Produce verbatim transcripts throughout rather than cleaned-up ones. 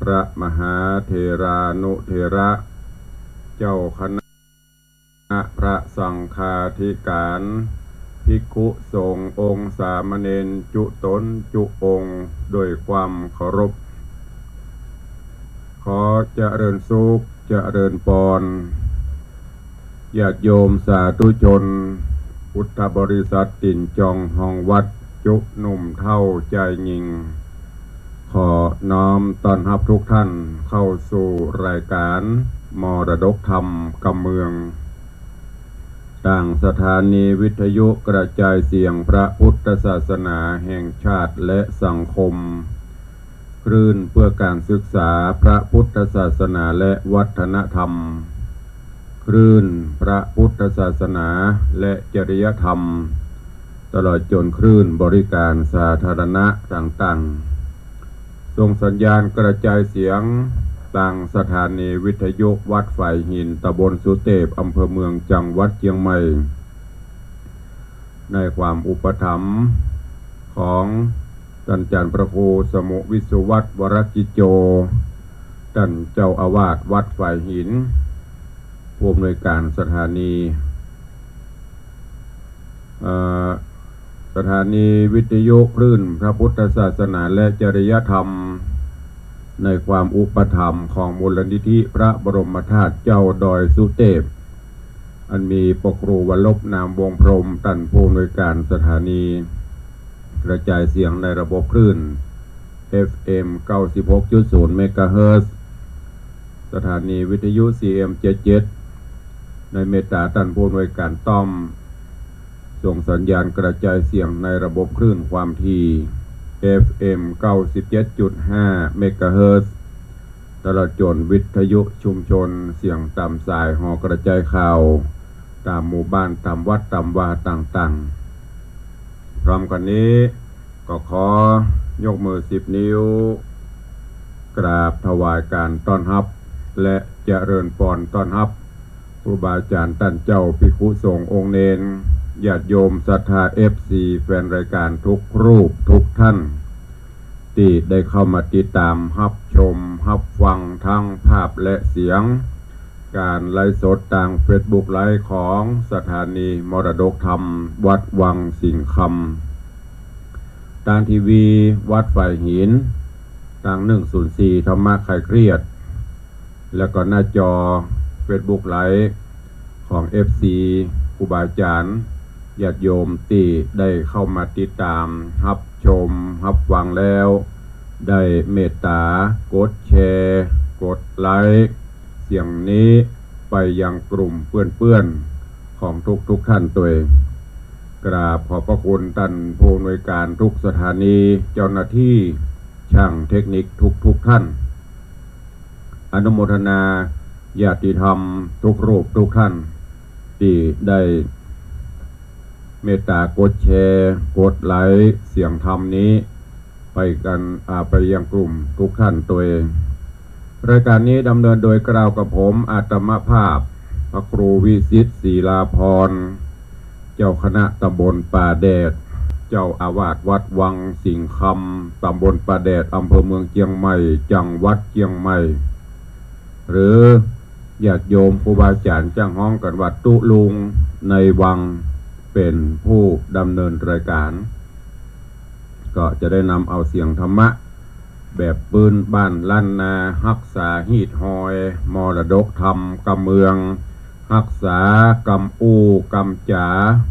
พระมหาเถรานุเถระ เจ้าคณะพระสังฆาธิการ ภิกขุสงฆ์องค์สามเณรจุ๊ต๋นจุ๊องค์ ด้วยความเคารพ ขอเจริญสุข เจริญปอน ญาติโยมสาธุชน พุทธบริษัทตี๋นจองฮองวัด จุ๊หนุ่มเฒ่าจายญิง ขอน้อมต้อนฮับทุกท่านเข้าสู่รายการมรดกธรรมกำเมือง ตางสถานีวิทยุกระจายเสียงพระพุทธศาสนาแห่งชาติและสังคม คลื่นเพื่อการศึกษาพระพุทธศาสนาและวัฒนธรรม คลื่นพระพุทธศาสนาและจริยธรรม ตลอดจ๋นคลื่นบริการสาธารณะต่างๆ ส่งสัญญาณกระจายเสียงตางสถานีวิทยุวัดฝายหิน ตำบลสุเตพ อำเภอเมือง จังหวัดเจียงใหม่ ในความอุปถัมภ์ของต้านอาจ๋ารย์พระครูสมุห์ วิศวัฒน์ วรกิจโจ ต้านเจ้าอาวาสวัดฝายหิน ผู้อำนวยการสถานี เอ่อ สถานีวิทยุคลื่นพระพุทธศาสนาและจริยธรรม ในความอุปถัมภ์ของมูลนิธิพระบรมธาตุเจ้าดอยสุเตพ อันมีพระครูวรรณพ นามวงศ์พรหม ต้านผู้อำนวยการสถานี กระจายเสียงในระบบคลื่น เอฟเอ็ม เก้าสิบหกจุดศูนย์ เมกะเฮิรตซ์ สถานีวิทยุ ซีเอ็ม เจ็ดเจ็ด ในเมตตาต้านผู้อำนวยการต้อม ส่งสัญญาณกระจายเสียงในระบบคลื่นความถี่ เอฟเอ็ม เก้าสิบเจ็ดจุดห้า เมกะเฮิรตซ์ ตลอดจ๋นวิทยุชุมชน เสียงต๋ามสายหอกระจายข่าว ต๋ามหมู่บ้าน ต๋ามวัด ต๋ามวาต่างๆ พร้อมกั๋นนี้ ก็ขอยกมือสิบนิ้ว กราบถวายการต้อนฮับ และเจริญปอนต้อนฮับ ครูบาอาจ๋ารย์ ต้านเจ้า ภิกขุสงฆ์ องค์เณร ญาติโยมศรัทธา เอฟซี แฟนรายการทุกรูปทุกท่าน ตี้ได้เข้ามาติดต๋ามฮับชมฮับฟังทั้งภาพและเสียง การไลฟ์สดตางเฟซบุ๊กไลฟ์ของสถานีมรดกธรรมวัดวังสิงห์คำ ตางทีวีวัดฝายหิน ตาง หนึ่งศูนย์สี่ ธรรมะคลายเครียด แล้วก็หน้าจอเฟซบุ๊กไลฟ์ของ เอฟซี ครูบาอาจ๋ารย์ ญาติโยมตี้ได้เข้ามาติดต๋ามฮับชมฮับฟังแล้ว ได้เมตตากดแชร์ กดไลค์ เสียงนี้ไปยังกลุ่มเปื้อนๆ ของทุกๆ ท่านตวย กราบขอบพระคุณต้านผู้อำนวยการทุกสถานี เจ้าหน้าที่ ช่างเทคนิคทุกๆ ท่าน อนุโมทนาญาติธรรมทุกรูปทุกท่าน ตี้ได้เมตตากดแชร์ กดไลค์เสียงธรรมนี้ ไปกั๋น อ่า ไปยังกลุ่มทุกท่านตวย รายการนี้ดำเนินโดยเกล้ากระผมอาตมาภาพ พระครูวิสิทธิ์ ศิลาภรณ์ เจ้าคณะตำบลป่าแดด เจ้าอาวาสวัดวังสิงห์คำ ตำบลป่าแดด อำเภอเมืองเจียงใหม่ จังหวัดเจียงใหม่ หรือญาติโยมครูบาอาจ๋ารย์จ้างฮ้องกั๋นว่าตุ๊ลุงในวัง เป๋นผู้ดำเนินรายการ ก็จะได้นำเอาเสียงธรรมะแบบปื๊นบ้านล้านนา ฮักษาฮีตฮอยมรดกธรรมกำเมือง ฮักษากำอู้กำจ๋า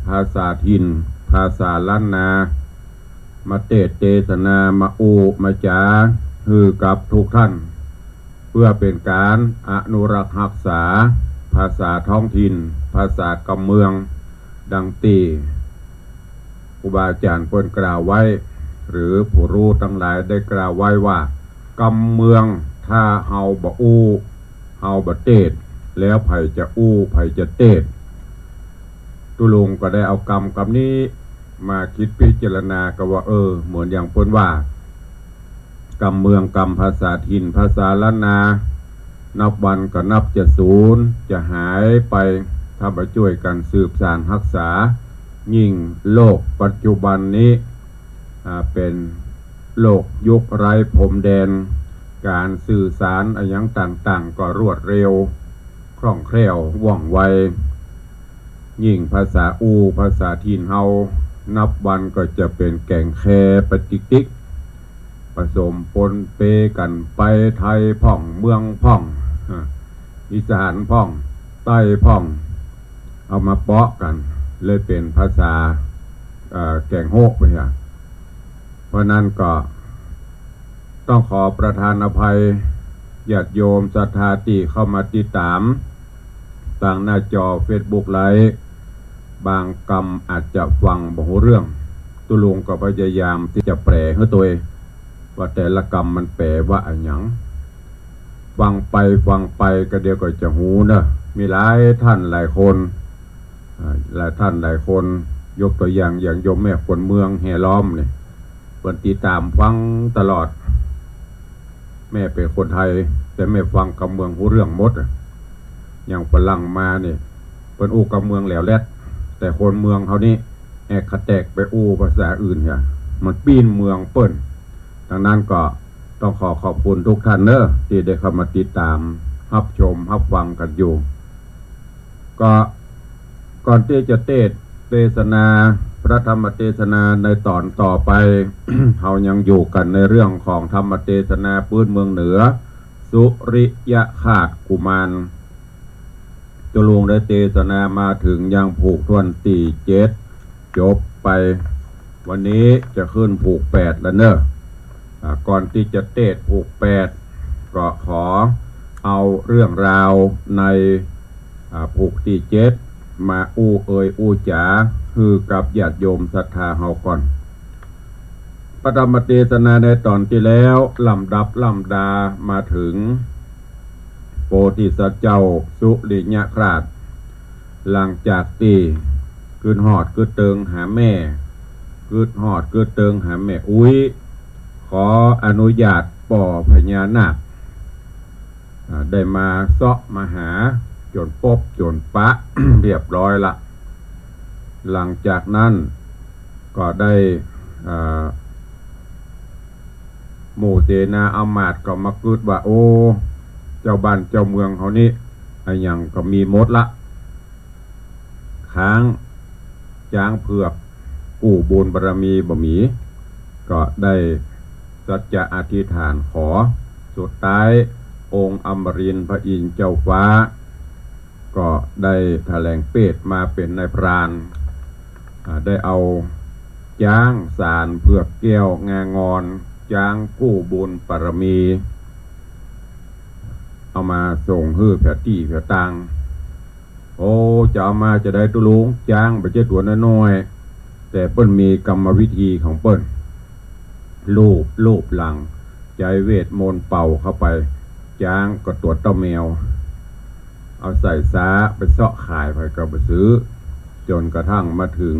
ภาษาถิ่น ภาษาล้านนา มาเตสน์เตสนา มาอู้มาจ๋าหื้อกับทุกท่าน เพื่อเป๋นก๋านอนุรักษ์ฮักษาภาษาท้องถิ่น ภาษากำเมือง ดังตี้ครูบาอาจ๋ารย์เปิ้นกล่าวไว้ หรือผู้ฮู้ตังหลายได้กล่าวไว้ว่า กำเมืองถ้าเฮาบ่อู้ เฮาบ่เตสน์ แล้วใผจะอู้ ใผจะเตสน์ ตุ๊ลุงก็ได้เอากำกำนี้มาคิดพิจารณาก็ว่า เออ เหมือนอย่างเปิ้นว่า กำเมืองกำภาษาถิ่นภาษาล้านนา นับวันก็นับจะสูญจะหายไป ถ้าบ่จ้วยกั๋นสืบสานฮักษา ยิ่งโลกปัจจุบันนี้ อ่า เป๋นโลกยุคไร้พรมแดน ก๋านสื่อสารอะหยังต่างๆ ก็รวดเร็ว คล่องแคล่ว ว่องไว ยิ่งภาษาอู้ ภาษาถิ่นเฮา นับวันก็จะเป๋นแก๋งแคไปติ๊กๆ ผสมปนเปกั๋นไป ไทยพ่อง เมืองพ่อง อ่า อีสานพ่อง ใต้พ่อง เอามาเปาะกั๋น เลยเป๋นภาษา เอ่อ แก๋งโฮะไปอะ เพราะนั้นก็ต้องขอประทานอภัย ญาติโยมศรัทธาตี้เข้ามาติดต๋าม ตางหน้าจอเฟซบุ๊กไลฟ์ บางกำอาจจะฟังบ่ฮู้เรื่อง ตุ๊ลุงก็พยายามตี้จะแปลหื้อตวย ว่าแต่ละกำมันแปลว่าอะหยัง ฟังไปฟังไปก็เดี๋ยวก็จะฮู้เนาะ มีหลายท่านหลายคน อ่า หลายท่านหลายคน ยกตั๋วอย่าง อย่างโยมแม่คนเมืองแห่ล้อมนี่ เปิ้นติดต๋ามฟังตลอด แม่เป๋นคนไทย แต่แม่ฟังกำเมืองฮู้เรื่องหมดอะ อย่างฝรั่งมานี่ เปิ้นอู้กำเมืองแหลวแลด แต่คนเมืองเฮานี่แอกขะแตกไปอู้ภาษาอื่นเหีย มันปี้นเมืองเปิ้น ดังนั้นก็ต้องขอขอบคุณทุกท่านเนาะ ตี้ได้เข้ามาติดต๋าม ฮับชม ฮับฟังกั๋นอยู่ ก็ก่อนตี้จะเตสน์เตสนา พระธรรมเตสนาในต๋อนต่อไป เฮายังอยู่กั๋นในเรื่องของธรรมเตสนาปื๊ดเมืองเหนือ สุริยคราสกุมาร ตุ๊ลุงได้เตสนามาเถิงยังผูกถ้วนตี้เจ็ด จบไป วันนี้จะขึ้นผูกแปดแล้วเนาะ อ่า ก่อนตี้จะเตสน์ผูกแปด ก็ขอเอาเรื่องราวใน อ่า ผูกตี้เจ็ด มาอู้เอ่ยอู้จ๋า หื้อกับญาติโยมศรัทธาเฮาก่อน พระธรรมเตสนาในต๋อนตี้แล้ว ลำดับลำดามาเถิง โพธิสัตว์เจ้าสุริยคราส หลังจากตี้กึ๊ดฮอดกึ๊ดเติงหาแม่ กึ๊ดฮอดกึ๊ดเติงหาแม่อุ๊ย ขออนุญาตป้อพญานาค อ่า ได้มาเซาะมาหาจ๋นปบจ๋นปะ เรียบร้อยละ หลังจากนั้นก็ได้ อ่า หมู่เสนาอำมาตย์ก็มากึ๊ดว่า โอ้ เจ้าบ้านเจ้าเมืองเฮานี่ อะหยังก็มีหมดละ ค้างจ๊างเผือกกู้บุญบารมีบ่มี ก็ได้สัจจะอธิษฐานขอ สุดท้ายองค์อมรินทร์พระอินทร์เจ้าฟ้า ก็ได้ถลงเปชมาเป๋นนายพราน อ่า ได้เอาจ๊างสารเผือกแก้วงางอน จ๊างกู้บุญบารมี เอามาส่งหื้อแผตี้แผตาง โอ้ จะเอามาจาใดตุ๊ลุง จ๊างบ่ใจ้ตั๋วน้อยๆ แต่เปิ้นมีกรรมวิธีของเปิ้น ลูบ ลูบหลัง ใจ๊เวทมนต์เป่าเข้าไป จ๊างก็ตั๋วเต้าแมว เอาใส่ซ้าไปเซาะขาย ใผก็บ่ซื้อ จ๋นกระทั่งมาเถิง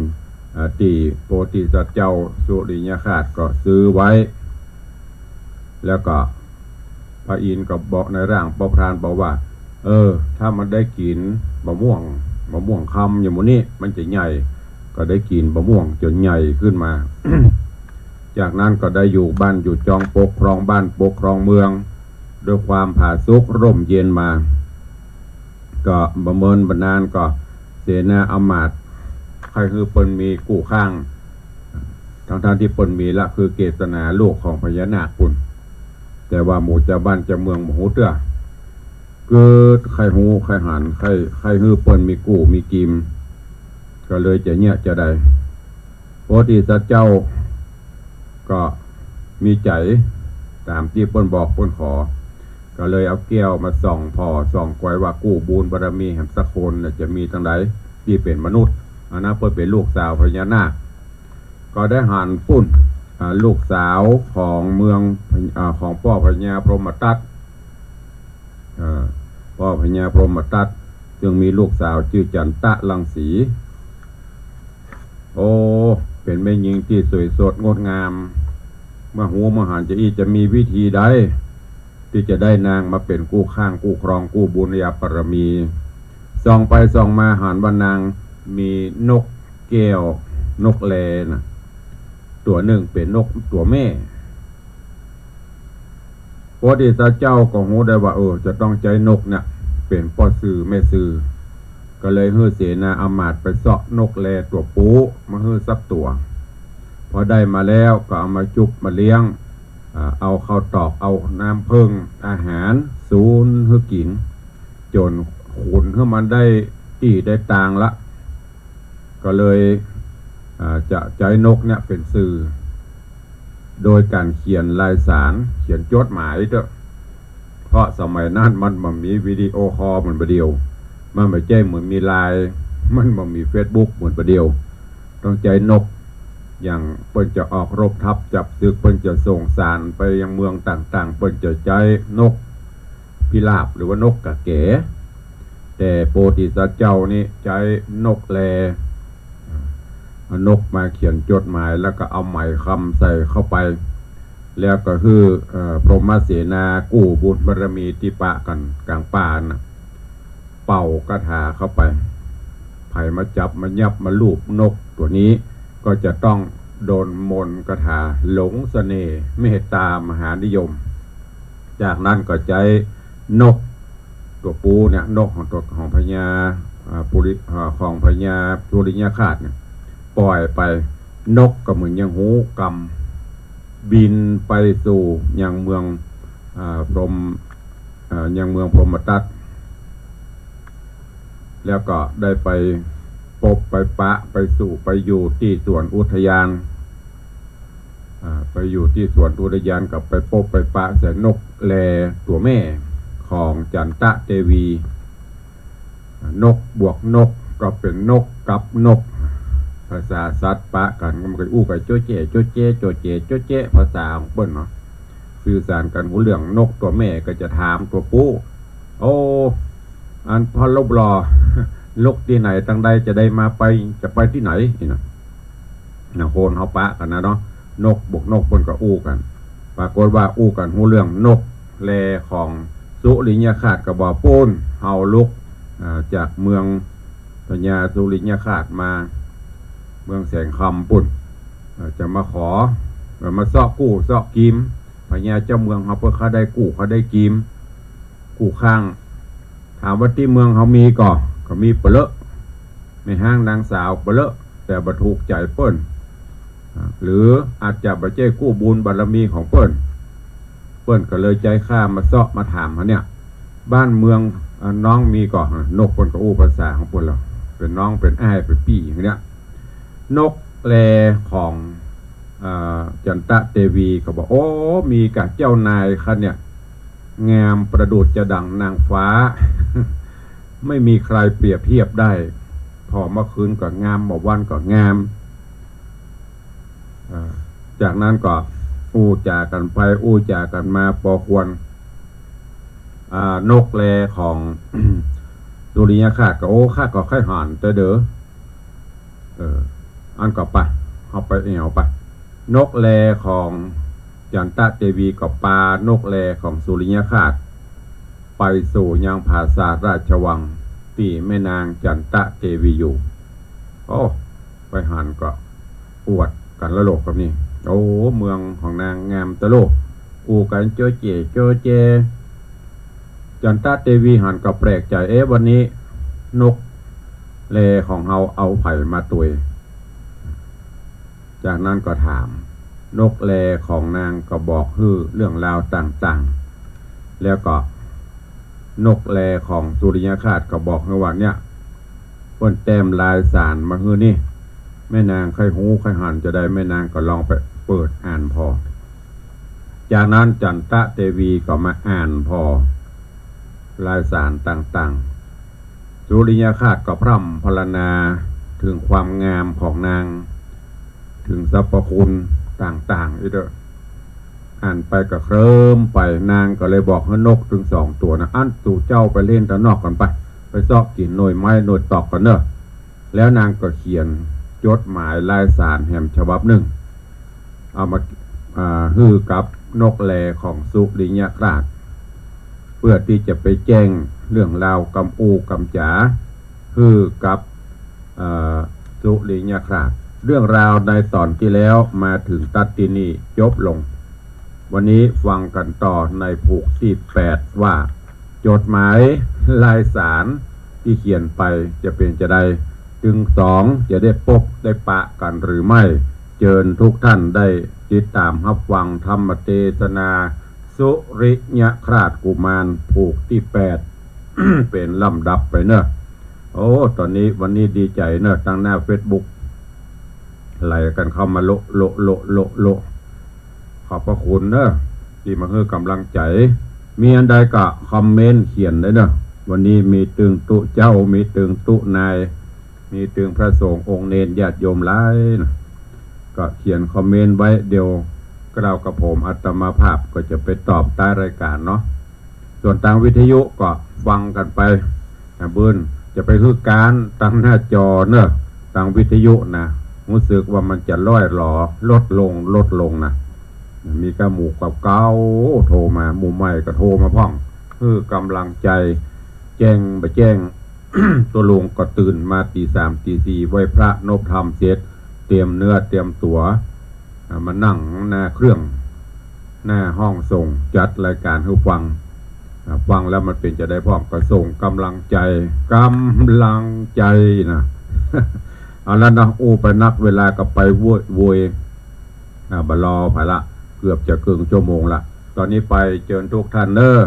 อ่า ตี้โพธิสัตว์เจ้าสุริยคราสก็ซื้อไว้ แล้วก็ พระอินทร์ก็บอกในร่างป้อพรานบอกว่า เออ ถ้ามันได้กิ๋นบะม่วง บะม่วงคำอย่างหมู่นี้ มันจะใหญ่ ก็ได้กิ๋นบะม่วงจ๋นใหญ่ขึ้นมา จากนั้นก็ได้อยู่บ้านอยู่จอง ปกครองบ้านปกครองเมือง ด้วยความผาสุกร่มเย็นมา ก็บ่เมินบ่นานก็เสนาอำมาตย์ใค่หื้อเปิ้นมีกู้ข้าง ทั้งๆ ตี้เปิ้นมีละคือเกสนาลูกของพญานาคปุ้น แต่ว่าหมู่จาวบ้านจาวเมืองบ่ฮู้เตื้อ กึ๊ดใค่ฮู้ใค่หัน ใค่ ใค่หื้อเปิ้นมีกู้มีกิ๋ม ก็เลยจะเยียะจาใด โพธิสัตว์เจ้าก็มีใจ๋ต๋ามตี้เปิ้นบอกเปิ้นขอ ก็เลยเอาแก้วมาส่องผ่อส่องกวยว่ากู้บุญบารมีแหมสักคนน่ะจะมีตังใดตี้เป๋นมนุษย์ อันนั้นเปิ้นเป๋นลูกสาวพญานาค ก็ได้หันปุ้น อ่า ลูกสาวของเมือง อ่า ของป้อพญาพรหมทัต เอ่อ ป้อพญาพรหมทัต ซึ่งมีลูกสาวจื้อจันตะรังสี โอ้ เป๋นแม่ญิงตี้สวยสดงดงาม เมื่อฮู้เมื่อหันจะอี้จะมีวิธีใด ตี้จะได้นางมาเป๋นกู้ข้างกู้ครองกู้บุญญาบารมี ส่องไปส่องมาหันว่านางมีนกแก้วนกแลน่ะ ตั๋วนึ่งเป๋นนกตั๋วแม่ โพธิสัตว์เจ้าก็ฮู้ได้ว่า เออ จะต้องใจ๊นกเนี่ยเป๋นป้อสื่อแม่สื่อ ก็เลยหื้อเสนาอำมาตย์ไปเซาะนกแลตั๋วปู๊มาหื้อสักตั๋ว พอได้มาแล้วก็เอามาจุบมาเลี้ยง อ่า เอาข้าวตอก เอาน้ำเผิ้ง อาหาร สูนหื้อกิ๋น จ๋นขุนหื้อมันได้ตี้ได้ตางละ ก็เลย อ่า จะใจ๊นกเนี่ยเป๋นสื่อ โดยก๋านเขียนลายสาร เขียนจดหมายเต๊อะ เพราะสมัยนั้นมันบ่มีวิดีโอคอลเหมือนบ่าเดี่ยว มันบ่ใจ้เหมือนมีไลน์ มันบ่มีเฟซบุ๊กเหมือนบ่าเดี่ยว ต้องใจ๊นก อย่างเปิ้นจะออกรบทัพจับศึก เปิ้นจะส่งสารไปยังเมืองต่างๆ เปิ้นจะใจ๊นกพิราบหรือว่านกก๋าแก๋ แต่โพธิสัตว์เจ้านี่ใจ๊นกแล เอานกมาเขียนจดหมาย แล้วก็เอาไหมคำใส่เข้าไป แล้วก็หื้อ เอ่อ พรหมเสนากู้บุญบารมีตี้ปะกั๋นก๋างป่าน่ะ เป่าคาถาเข้าไป ใผมาจับมายับมาลูบนกตั๋วนี้ ก็จะต้องดลมนต์คาถาหลงเสน่ห์เมตตามหานิยม จากนั้นก็ใจ๊นกตั๋วปู๊เนี่ย นกของตั๋ว ของพญา อ่า ปุริ อ่า ของพญาสุริยคราสเนี่ย ป่อยไป นกก็เหมือนยังฮู้กำ บินไปสู่ยังเมือง อ่า พรหม อ่า ยังเมืองพรหมทัต แล้วก็ได้ไปปบไปปะไปสู่ไปอยู่ตี้สวนอุทยาน อ่า ไปอยู่ตี้สวนอุทยานก็ไปปบไปปะใส่นกแลตั๋วแม่ของจันตะเตวี นกบวกนกก็เป๋นนกกับนก ภาษาสัตว์ปะกั๋น มันก็อู้กั๋นโจ๊ะแจ๊ะ โจ๊ะแจ๊ะ โจ๊ะแจ๊ะ โจ๊ะแจ๊ะ ภาษาของเปิ้นเนาะ สื่อสารกั๋นฮู้เรื่อง นกตั๋วแม่ก็จะถามตั๋วปู๊ โอ้ อันพ่อรูปหล่อ นกตี้ไหนตังใดจะได้มาไป จะไปตี้ไหน นี่นะ นะ คนเฮาปะกั๋นนะเนาะ นกบวกนกเปิ้นก็อู้กั๋น ปรากฏว่าอู้กั๋นฮู้เรื่อง นกแลของสุริยคราสก็บอก ปู๊น เฮาลุก อ่า จากเมืองพญาสุริยคราสมา เมืองแสงคำปู๊น เอ่อ จะมาขอ เอ่อ มาเซาะกู้เซาะกีม พญาเจ้าเมืองเฮา เปิ้นข้าได้กู้ข้าได้กีม กู้ข้าง ถามว่าตี้เมืองเฮามีก่อ ก็มีเป๋อะเลอะ แม่ฮ้างนางสาวเป๋อะเลอะ แต่บ่ถูกใจ๋เปิ้น อ่า หรืออาจจะบ่ใจ้กู้บุญบารมีของเปิ้น เปิ้นก็เลยใจ๊ข้ามาเซาะมาถามเฮาเนี่ย บ้านเมือง อ่า น้องมีก่อ นกเปิ้นก็อู้ภาษาของเปิ้นแล้ว เป๋นน้องเป๋นอ้ายเป๋นปี้อย่างเนี้ย นกแลของ อ่า จันตะเตวีก็บอก โอ้ มีก่ะเจ้านายข้าเนี่ย งามประดุจจะดั่งนางฟ้า ไม่มีใครเปรียบเทียบได้ ผ่อเมื่อคืนก็งาม เมื่อวันก็งาม อ่า จากนั้นก็อู้จ๋ากั๋นไป อู้จ๋ากั๋นมาปอควร อ่า นกแลของ สุริยคราสก็ โอ้ ข้าก็ใค่หันแต่เด้อ เออ อันก็ไป เฮาไปแอ่วไป นกแลของจันตะเตวีก็ปานกแลของสุริยคราส ไปสู่ยังผาสาทราชวังตี้แม่นางจันตะเตวีอยู่ โอ้ ไปหันก็อวดกั๋นละโลกกับนี่ โอ้ เมืองของนางงามตะโลก อู้กั๋นโจ๊ะแจ๊ะโจ๊ะแจ๊ะ จันตะเตวีหันก็แปลกใจ๋ เอ๊ะ วันนี้นกแลของเฮาเอาใผมาตวย จากนั้นก็ถาม นกแลของนางก็บอกหื้อเรื่องราวต่างๆ แล้วก็นกแลของสุริยคราสก็บอกหื้อว่าเนี่ย เปิ้นแต้มลายสารมาหื้อนี่ แม่นางใค่ฮู้ใค่หันจะใด แม่นางก็ลองไปเปิดอ่านผ่อ จากนั้นจันตะเตวีก็มาอ่านผ่อลายสารต่างๆ สุริยคราสก็พร่ำพรรณนาเถิงความงามของนาง เถิงสรรพคุณต่างๆ อี้เต๊อะ อ่านไปก็เคลิ้มไป นางก็เลยบอกหื้อนกตึงสองตั๋วนะ อั้น ตั๋วเจ้าไปเล่นตางนอกก่อนไป ไปเซาะกิ๋นหน่วยไม้หน่วยตอกก่อนเน่อ แล้วนางก็เขียนจดหมายลายสารแหมฉบับนึ่ง เอามา อ่า หื้อกับนกแลของสุริยคราส เปื้อตี้จะไปแจ้งเรื่องราวกำอู้กำจ๋า หื้อกับ เอ่อ สุริยคราส เรื่องราวในต๋อนตี้แล้วมาเถิงตั๊ดตี้นี่จบลง วันนี้ฟังกั๋นต่อในผูกตี้แปดว่า จดหมายลายสารตี้เขียนไปจะเป๋นจาใด ตึงสองจะได้ปบได้ปะกั๋นหรือไม่ เจิญทุกท่านได้ติดต๋ามฮับฟังธรรมเตสนา สุริยคราชกุมาร ผูกตี้แปด เป๋นลำดับไปเนาะ โอ้ ต๋อนนี้วันนี้ดีใจ๋เนาะ ตางหน้าเฟซบุ๊ก ไหลกั๋นเข้ามาโละโละโละโละโละ ขอบพระคุณเนาะ ตี้มาหื้อก๋ำลังใจ๋ มีอันใดก็คอมเมนต์เขียนได้เนาะ วันนี้มีตึงตุ๊เจ้า มีตึงตุ๊นาย มีตึงพระสงฆ์องค์เณรญาติโยมหลายนะ ก็เขียนคอมเมนต์ไว้ เดี๋ยวเกล้ากระผมอาตมาภาพก็จะไปตอบใต้รายก๋านเนาะ ส่วนตางวิทยุก็ฟังกั๋นไปนะ เปิ้นจะไปหื้อก๊านตางหน้าจอเนาะ ตางวิทยุนะ ฮู้สึกว่ามันจะล่อยหลอ ลดลง ลดลงนะ มีก้าหมู่เก่าๆ โทรมา หมู่ใหม่ก็โทรมาพ่อง หื้อก๋ำลังใจ๋ แจ้งบ่แจ้ง ตุ๊ลุงก็ตื่นมาตี๋สามตี๋สี่ ไหว้พระนบธรรมเสร็จ เตรียมเนื้อเตรียมตั๋ว อ่า มานั่งหน้าเครื่อง หน้าห้องส่ง จัดรายก๋านหื้อฟัง อ่า ฟังแล้วมันเป๋นจาใดพ่อง ก็ส่งก๋ำลังใจ๋ ก๋ำลังใจ๋นะ เอาละเนาะ อู้ไปนัก เวลาก็ไปโวยโวย อ่า บ่รอผาละ เกือบจะเกิ่งชั่วโมงละ ต๋อนนี้ไปเจิญทุกท่านเนาะ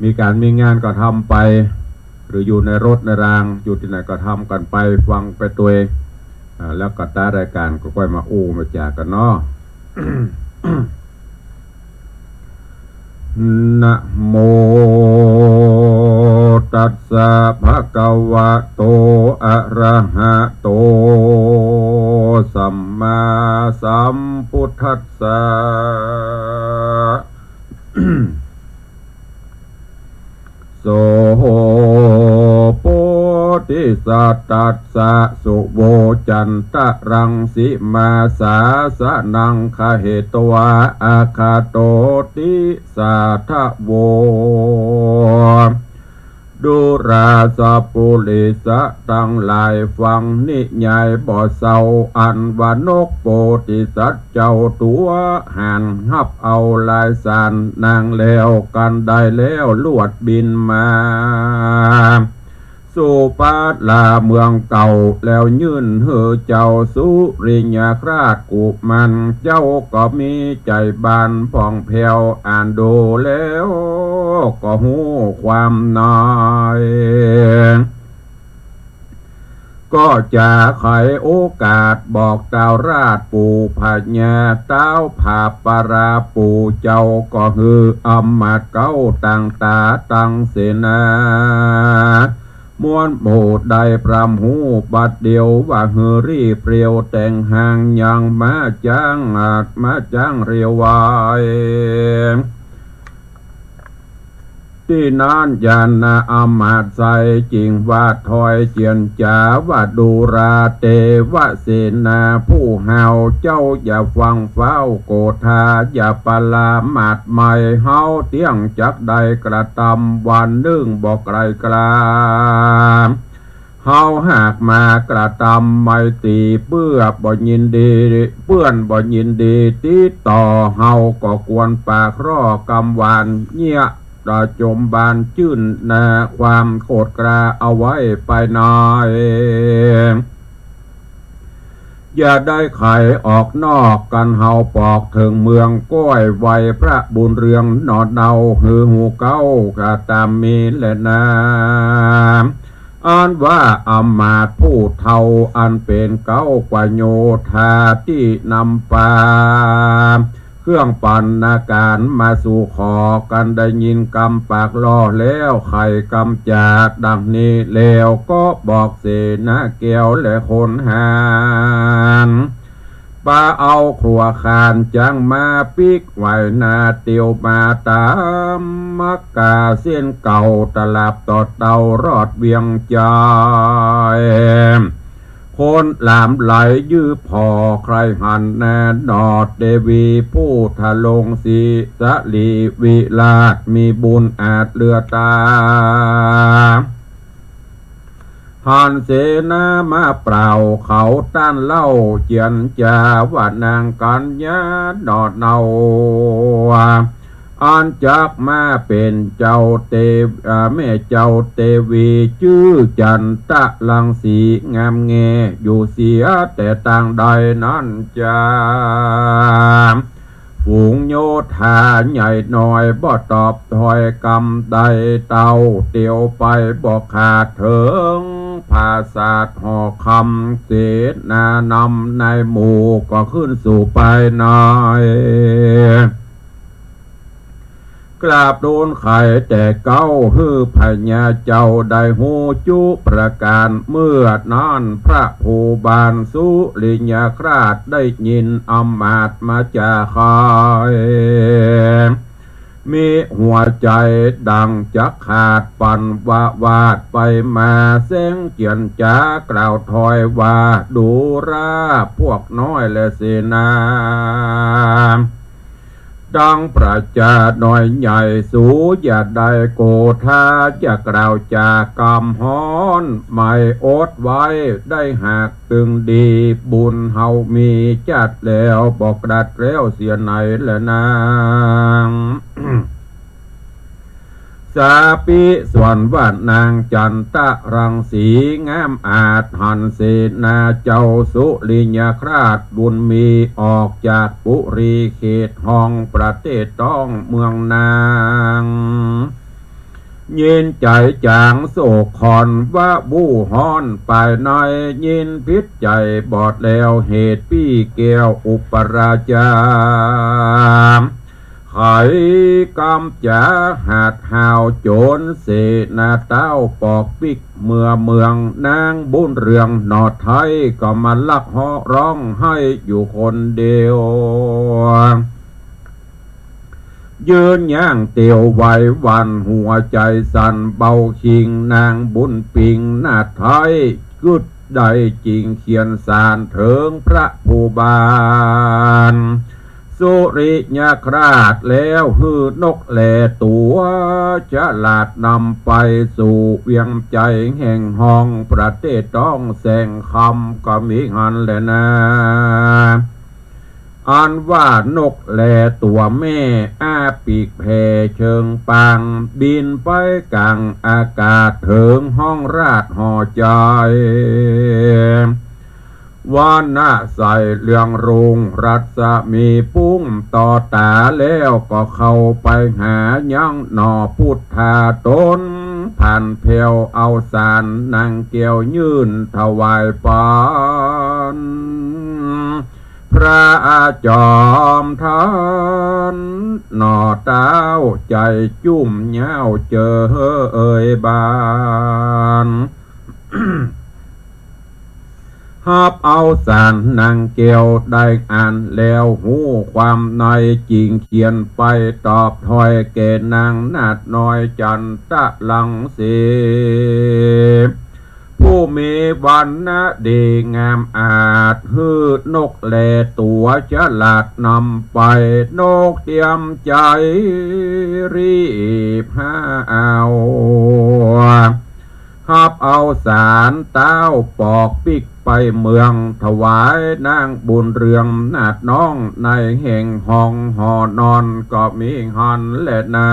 มีก๋านมีงานก็ทำไป หรืออยู่ในรถในราง อยู่ตี้ไหนก็ทำกั๋นไป ฟังไปตวย อ่า แล้วก็ใต้รายก๋านก็ก้อยมาอู้มาจ๋ากั๋นเนาะ นะโม ตัสสะ ภะคะวะโต อะระหะโต สัมมาสัมพุทธัสสะ โส โพธิสัตตัสสะ สุโวจันตะรังสิมา สาสะนัง คาเหตวา อาคาโตติสาทะโว ดูราสะปุริสะตังหลาย ฟังนิยายบ่เศร้า อันว่านกโพธิสัตว์เจ้าตั๋วหั้น ฮับเอาลายสารนางแล้ว กันได้แล้วลวดบินมา สู่ปาลาเมืองเก่า แล้วยื่นหื้อเจ้าสุริยคราชกุมาร เจ้าก็มีใจ๋บานผ่องแผ้ว อ่านดูแล้วก็ฮู้ความใน ก็จะไขโอกาสบอกต้าวราชปู่พญา ต้าวผาปาราปู่เจ้า ก็หื้ออำมาตย์เก๊าตังต๋าตังเสนา มวลหมู่ได้พร่ำฮู้บัดเดี่ยว ว่าหื้อรีบเปรียวแต่งหาง ยังมาจ๊างอาจมาจ๊างเร็วไว ตี้นั้นยานาอำมาตย์ใส่จึงว่าถ้อยเจียรจ๋า ว่าดูราเตวเสนาผู้ห้าว เจ้าอย่าฟั่งฟ้าวโกธา อย่าปะละหมาดไหม้ เฮาเตี้ยงจักได้กระตำ วันนึ่งบ่ไกลกลา เฮาหากมากระตำไมตรีเปื้อบ่ยินดี เปื้อนบ่ยินดีติดต่อ เฮาก็ควรปากร้อกำหวาน เยียะระจมบานจื้นนาความโกรธกล้าเอาไว้ไปใน อย่าได้ไขออกนอก กันเฮาปอกเถิงเมือง ก้อยไหว้พระบุญเรืองหนอเนา หื้อฮู้เก๊ากระตำมีแลนา อันว่าอำมาตย์ผู้เฒ่า อันเป๋นเก๊ากว่าโยธาตี้นำปา เครื่องบรรณาการมาสู่ขอ กันได้ยินกำปากล่อแล้ว ไขกำจาดดังนี้แล้ว ก็บอกเสนาแก้วและคนหาญ ปาเอาครัวคานจ๊างมาปิ๊กไว้หน้าเตียวมาต๋ามมักกาเส้นเก่า ตลับต่อเตารอดเวียงจันทน์ คนหลามไหลยื้อผ่อ ใคร่หันแน่หนอเตวีผู้ทรงศรีสะหลีวิราช มีบุญอาจเหลือต๋า หันเสนามาเปล่า เขาต้านเล่าเจียรจา ว่านางกัญญาหนอเนา อันจักมาเป๋นเจ้าเต อ่า แม่เจ้าเตวี จื้อจันตะรังสี งามแง อยู่เสียแต่ตางใดนั้นจา ฝูงโยธาใหญ่น้อย บ่ตอบถ้อยกำใด เต้าเตียวไปบ่ขาดเถิง ผาสาทหอคำ เสนานำในหมู่ ก็ขึ้นสู่ไปใน กราบทูลไขแต่เก๊า หื้อพญาเจ้าได้ฮู้จุประก๋าน เมื่อนั้นพระภูบาลสุริยคราช ได้ยินอำมาตย์มาจาใค่ มีหัวใจ๋ดั่งจักขาด ปั่นวาวาดไปมา แสงเจียรจากล่าวถ้อยว่า ดูราพวกน้อยและเสนา ตังประจาน้อยใหญ่ สูอย่าได้โกธา อย่ากล่าวจากำฮ้อน หมายอดไว้ได้หากตึงดี บุญเฮามีจัดแล้ว บ่กลัดแล้วเสียไหนแลนาง สาปิส่วนว่านางจันตะรังสี งามอาจ หันเสนาเจ้าสุริยคราช บุญมีออกจากปุรีเขตห้อง ประเทศต้องเมืองนาง ยินใจ๋จ๋างโศกขอน วาวุ่นฮ้อนปายใน ยินผิดใจ๋บอดแล้ว เหตุปี้แก้วอุปราชา ไขกำจ๋าหาดหาวโจ๋ร เสนาเต้าปอกปิ๊กเมือเมือง นางบุญเรืองหนอไท้ ก็มาลักฮ้องร้องไห้อยู่คนเดียว ยืนย่างเตียวไหวหวั่น หัวใจ๋สั่นเบาคิง นางบุญปิงหน้าไท้ กึ๊ดได้จิ่งเขียนสารเถิงพระภูบาลสุริยคราช แล้วหื้อนกแลตั๋วฉลาดนำไปสู่เวียงใจ๋แห่งห้องประเทศต้องแสงคำ ก็มีหันแลนา อันว่านกแลตั๋วแม่ อ้าปีกแผ่เชิงปาง บินไปก๋างอากาศเถิงห้องราชหอใจ๋ วรรณะใสเหลืองรุง รัศมีปุ้งต่อต๋า แล้วก็เข้าไปหายังหนอพุทธาต๋น ผันแผ่วเอาสารนางแก้วยื่นถวายปัน พระจอมทันหนอเต้า ใจ๋จุ่มเย้าเจอเอ่ยบาน ฮับเอาสารนางแก้วได้อ่านแล้วฮู้ความใน จิ่งเขียนไปตอบถ้อยแก่นางนาฏน้อยจันตะรังสี ผู้มีวรรณะดีงามอาจ หื้อนกแลตั๋วฉลาดนำไป นกเตียมใจ๋รีบหาเอา ฮับเอาสารเต้าปอกปิ๊กไปเมือง ถวายนางบุญเรืองนาฏน้อง ในแห่งห้องหอนอน ก็มีหันแลนา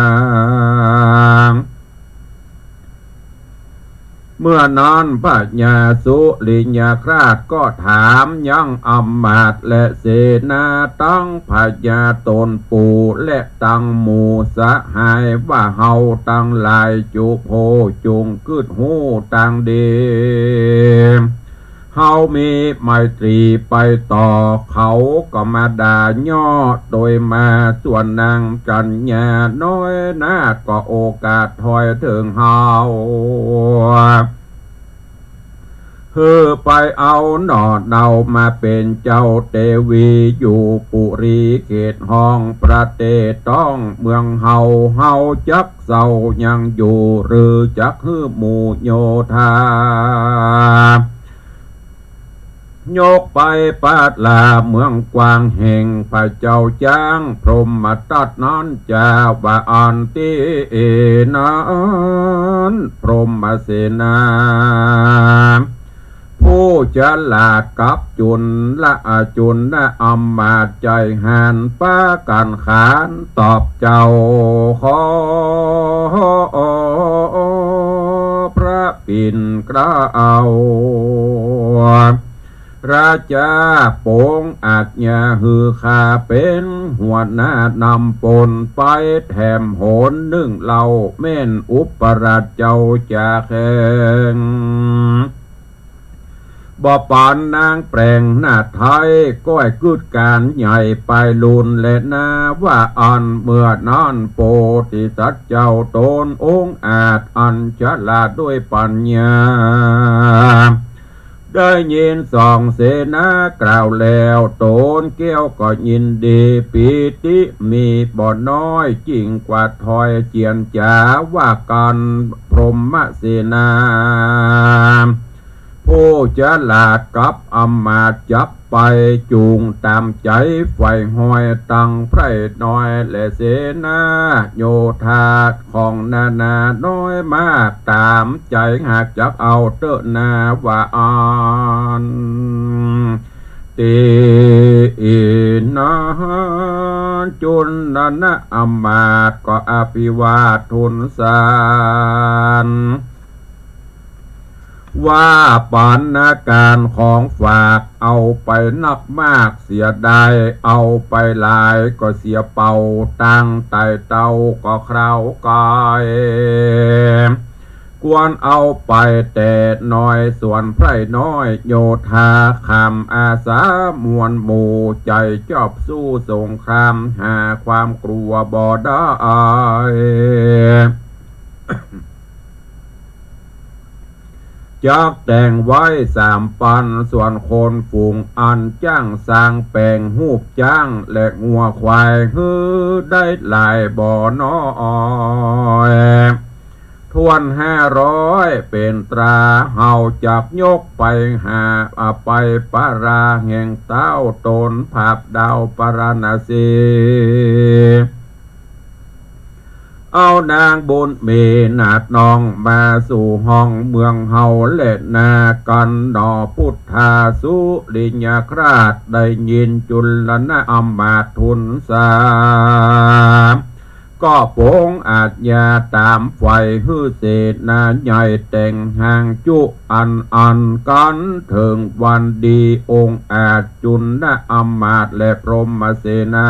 เมื่อนั้นพญาสุริยคราชก็ถามยังอำมาตย์และเสนาตังพญาต๋นปู่และตังหมู่สหายว่า เฮาตังหลายจุโภจุ่งกึ๊ดฮู้ตางดี เฮามีไมตรีไปต่อ เขาก็มาด่าเยาะตวยมา ส่วนนางกัญญาน้อยนาฏก็โอกาสถ้อยเถิงเฮา หื้อไปเอาหน่อเนามาเป๋นเจ้าเตวี อยู่ปุรีเขตห้องประเทศต้องเมืองเฮา เฮาจักเศร้ายังอยู่ หรือจักหื้อหมู่โยธา ยกไปประลาเมืองกว้างแห่งพระเจ้าจ๊างพรหมทัตนั้นจาว่าอั้น ตี้นั้นพรหมเสนา ผู้ฉลาดกับจุลอจุลอำมาตย์ใจ๋หันปากั๋นขานตอบเจ้า ขอพระปิ่นเกล้า ราชาโปงอาจญาหื้อข้าเป๋นหัวหน้านำปนไปแถมหนนึ่งเล่า แม่นอุปราชเจ้าจะแข็ง บ่ปานนางแปลงหน้าไท้ ก้อยกึ๊ดก๋านใหญ่ไปลุนแลนา ว่าอั้น เมื่อนั้นโพธิสัตว์เจ้าต๋นองอาจอันฉลาดด้วยปัญญา ได้ยินสองเสนากล่าวแล้ว ต๋นแก้วก็ยินดีปีติมีบ่น้อย ยิ่งกว่าถ้อยเจียรจ๋าว่ากั๋น พรหมเสนา ผู้ฉลาดกับอำมาตย์จับไปจุ่งต๋ามใจ๋ใฝ่ฮอยตังใพร่น้อย และเสนาโยธาของนานาน้อยมากต๋ามใจ๋หากจักเอาเต๊อะนา ว่าอั้น ตี้นั้นจุลอำมาตย์ก็อภิวาททูลสรร ว่าปานอาหารของฝากเอาไปนักมากเสียดาย เอาไปหลายก็เสียเป่า ตังไต่เต้าก็คราวก๋าย ควรเอาไปแต่น้อย ส่วนใพร่น้อยโยธาคำอาสามวลหมู่ ใจ๋จอบสู้สงคราม หาความกลัวบ่ได้ จักแต่งไว้สามปัน ส่วนคนฝูงอันจ้างสร้างแป๋งฮูปจ๊างและงัวควาย หื้อได้หลายบ่น้อย ถ้วนห้าร้อยเป๋นตรา เฮาจักยกไปหา เอาไปประลาแห่งเต้าต๋นผาบดาวปาราณสี เอานางบุญมีนาฏน้องมาสู่ห้องเมืองเฮาแลนา กั๋นหนอพุทธาสุริยคราช ได้ยินจุลอำมาตย์ทูลสรร ก็โปงอาชญาต๋ามใฝ่หื้อเสนาใหญ่แต่งหางจุอันอันกั๋นเถิงวันดี องอาจจุลอำมาตย์และพรหมเสนา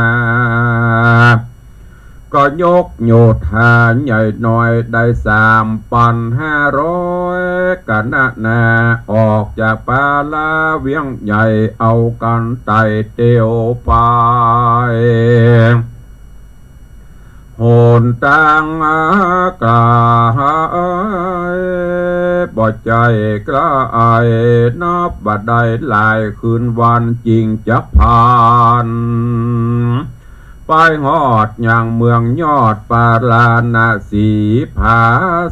ก็ยกโยธาใหญ่น้อยได้สามปันห้าร้อย กะนานาออกจากปาลาเวียงใหญ่ เอากั๋นไต่เตียวไป หนตางก๋าย บ่ใจ้ใก้ นับบ่ได้หลายคืนวันจึงจักผ่าน ไปฮอดยังเมืองยอดปาราณสี ผา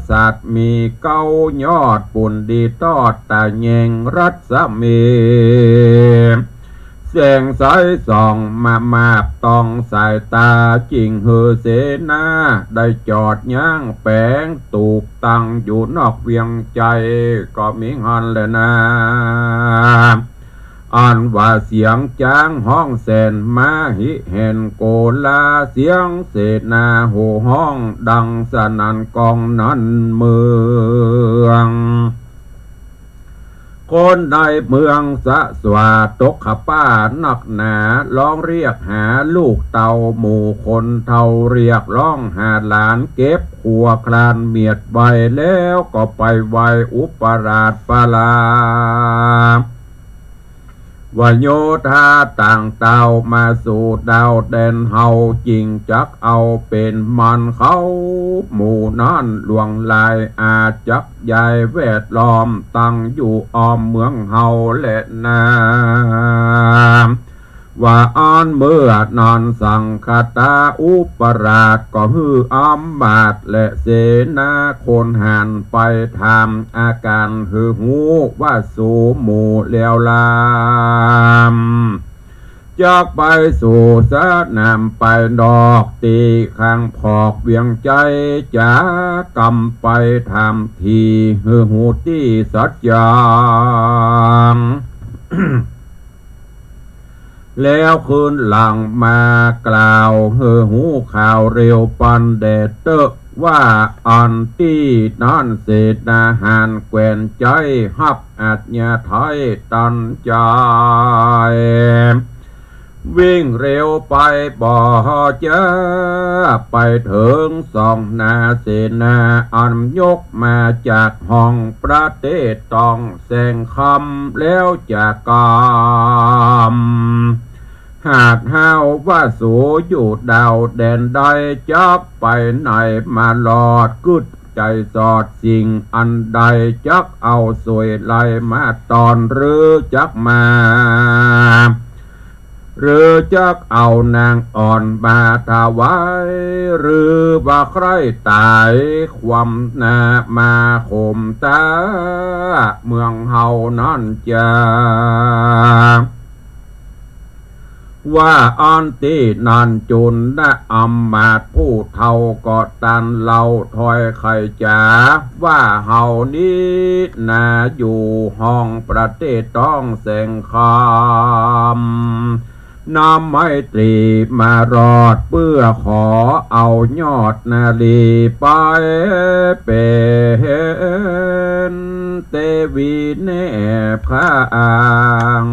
สัตว์มีเก้ายอด ปูนดีตอดตาแยงรัศมี แสงใสส่องมามาบต้องสายต๋า จึงหื้อเสนาได้จอดยั้งแป๋งตูบตั้งอยู่นอกเวียงใหญ่ ก็มีหั้นแลนา อันว่าเสียงจ๊างฮ้องแสนมาหิแหนโกลา เสียงเสนาโห่ฮ้องดังสนั่นก้องนันเมือง คนในเมืองสะสวาตกขป้านักหนา ฮ้องเรียกหาลูกเต้าหมู่คนเฒ่า เรียกฮ้องหาหลานเก็บขัวคลานเมียดไว้ แล้วก็ไปไหว้อุปราชปาลา ว่าโยธาต่างเต้ามาสู่ดาวแดนเฮา จึงจักเอาเป๋นมันเขา หมู่นั้นหลวงหลายอาจจักย้ายแวดล้อม ตั้งอยู่อ้อมเมืองเฮาแลนา ว่าอั้นเมื่อนั้นสังคตาอุปราชก็หื้ออำมาตย์และเสนาคนหาญไปถามอาก๋านหื้อฮู้ว่าสูหมู่แล้วลำ จักไปสู่สนามไปนอกตี้ข้างขอกเวียงไจ๊ จ๋ากำไปถามถี่หื้อฮู้ตี้สัจจัง แล้วคืนหลังมากล่าวหื้อฮู้ข่าวเร็วปันแด่เต๊อะ ว่าอันตี้นั้นเสนาหาญแคว้นไจ๊ฮับอัคคไทยตันใจ๋ วิ่งเร็วไปบ่จ๊า ไปเถิงส่องหน้าเสนาอันยกมาจากห้องประเทศต้องแสงคำแล้วจ๋ากำ หาดเฮาว่าสูอยู่ดาวแดนใด จักไปไหนมารอด กึ๊ดใจ๋สอดสิ่งอันใด จักเอาสวยไหลมาต้อน หรือจักมา หรือจักเอานางอ่อนมาถวาย หรือว่าใคร่ต๋ายความหน้ามาข่มต๋าเมืองเฮานั้นจ๋า ว่าอั้นตี้นั้นจุลอำมาตย์ผู้เฒ่าก็ตรัสเล่าถ้อยไขจ๋า ว่าเฮานี้นาอยู่ห้องประเทศต้องแสงคำ น้ำไมตรีมารอดเปื้อขอเอายอดนารีไปเป๋นเตวีแนบข้าง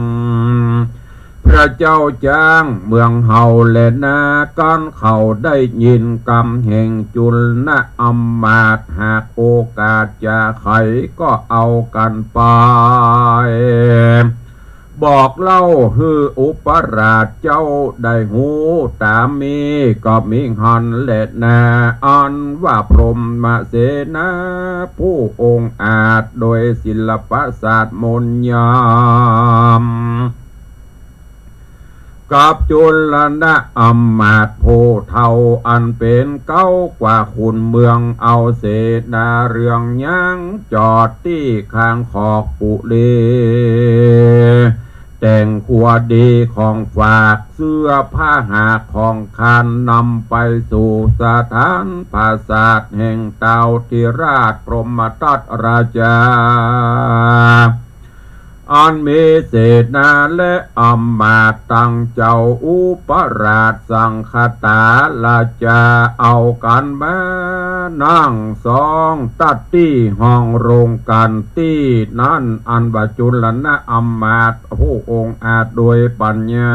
พระเจ้าจ๊างเมืองเฮาแลนา กั๋นเขาได้ยินกำแห่งจุลอำมาตย์ หากโอกาสจะไขก็เอากั๋นไป บอกเล่าหื้ออุปราชเจ้าได้ฮู้ต๋ามมี ก็มีหั้นแลนา อันว่าพรหมเสนาผู้องอาจโดยศิลปะศาสตร์มนต์ยาม กับจุลอำมาตย์ผู้เฒ่าอันเป๋นเก๊ากว่าขุนเมือง เอาเสนาเรืองยังจอดตี้ข้างขอกปุรี แต่งครัวดีของฝาก เสื้อผ้าหาของคาน นำไปสู่สถานผาสาทแห่งท้าวธิราชพรหมทัตราชา อันมีเสนาและอำมาตย์ตังเจ้าอุปราชสังคตาราชา เอากั๋นมานั่งสองตัดตี้ห้องโรงก๋านตี้นั้น อันว่าจุลอำมาตย์ผู้องอาจโดยปัญญา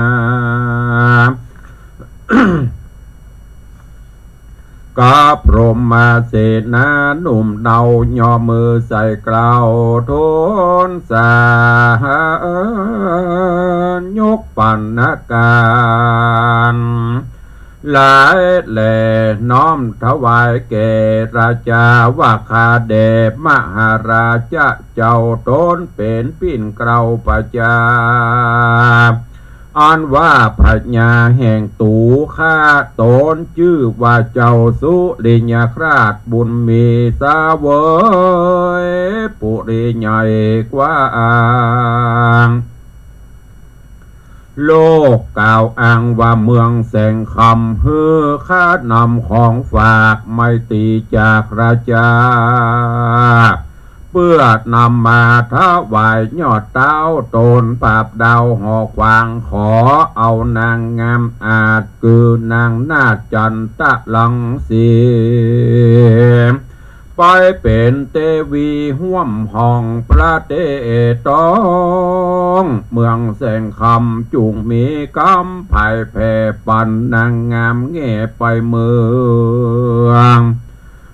กับพรหมเสนาหนุ่มเนาย่อมือใส่เกล้าทูลสา ยกปัณณการหลายแล น้อมถวายแก่ราชาว่า ข้าแด่มหาราชะเจ้า ตนเป๋นปิ้นเกล้าประจา อันว่าพญาแห่งตั๋วข้า ตนจื้อว่าเจ้าสุริยคราชบุญมี เสวยปุรีใหญ่กว้าง โลกกล่าวอ้างว่าเมืองแสงคำ หื้อข้านำของฝากไมตรีจากราชา เปื้อนำมาถวายยอดเต๊า ตนปราบดาวหอขวาง ขอเอานางงามอาจ คือนางนาฏจันตะรังสี ไปเป๋นเตวีฮ่วมห้องประเทศต้องเมืองแสงคำ จุ่งมีกำไผแผ่ปันนางงามแง่ไปเมือง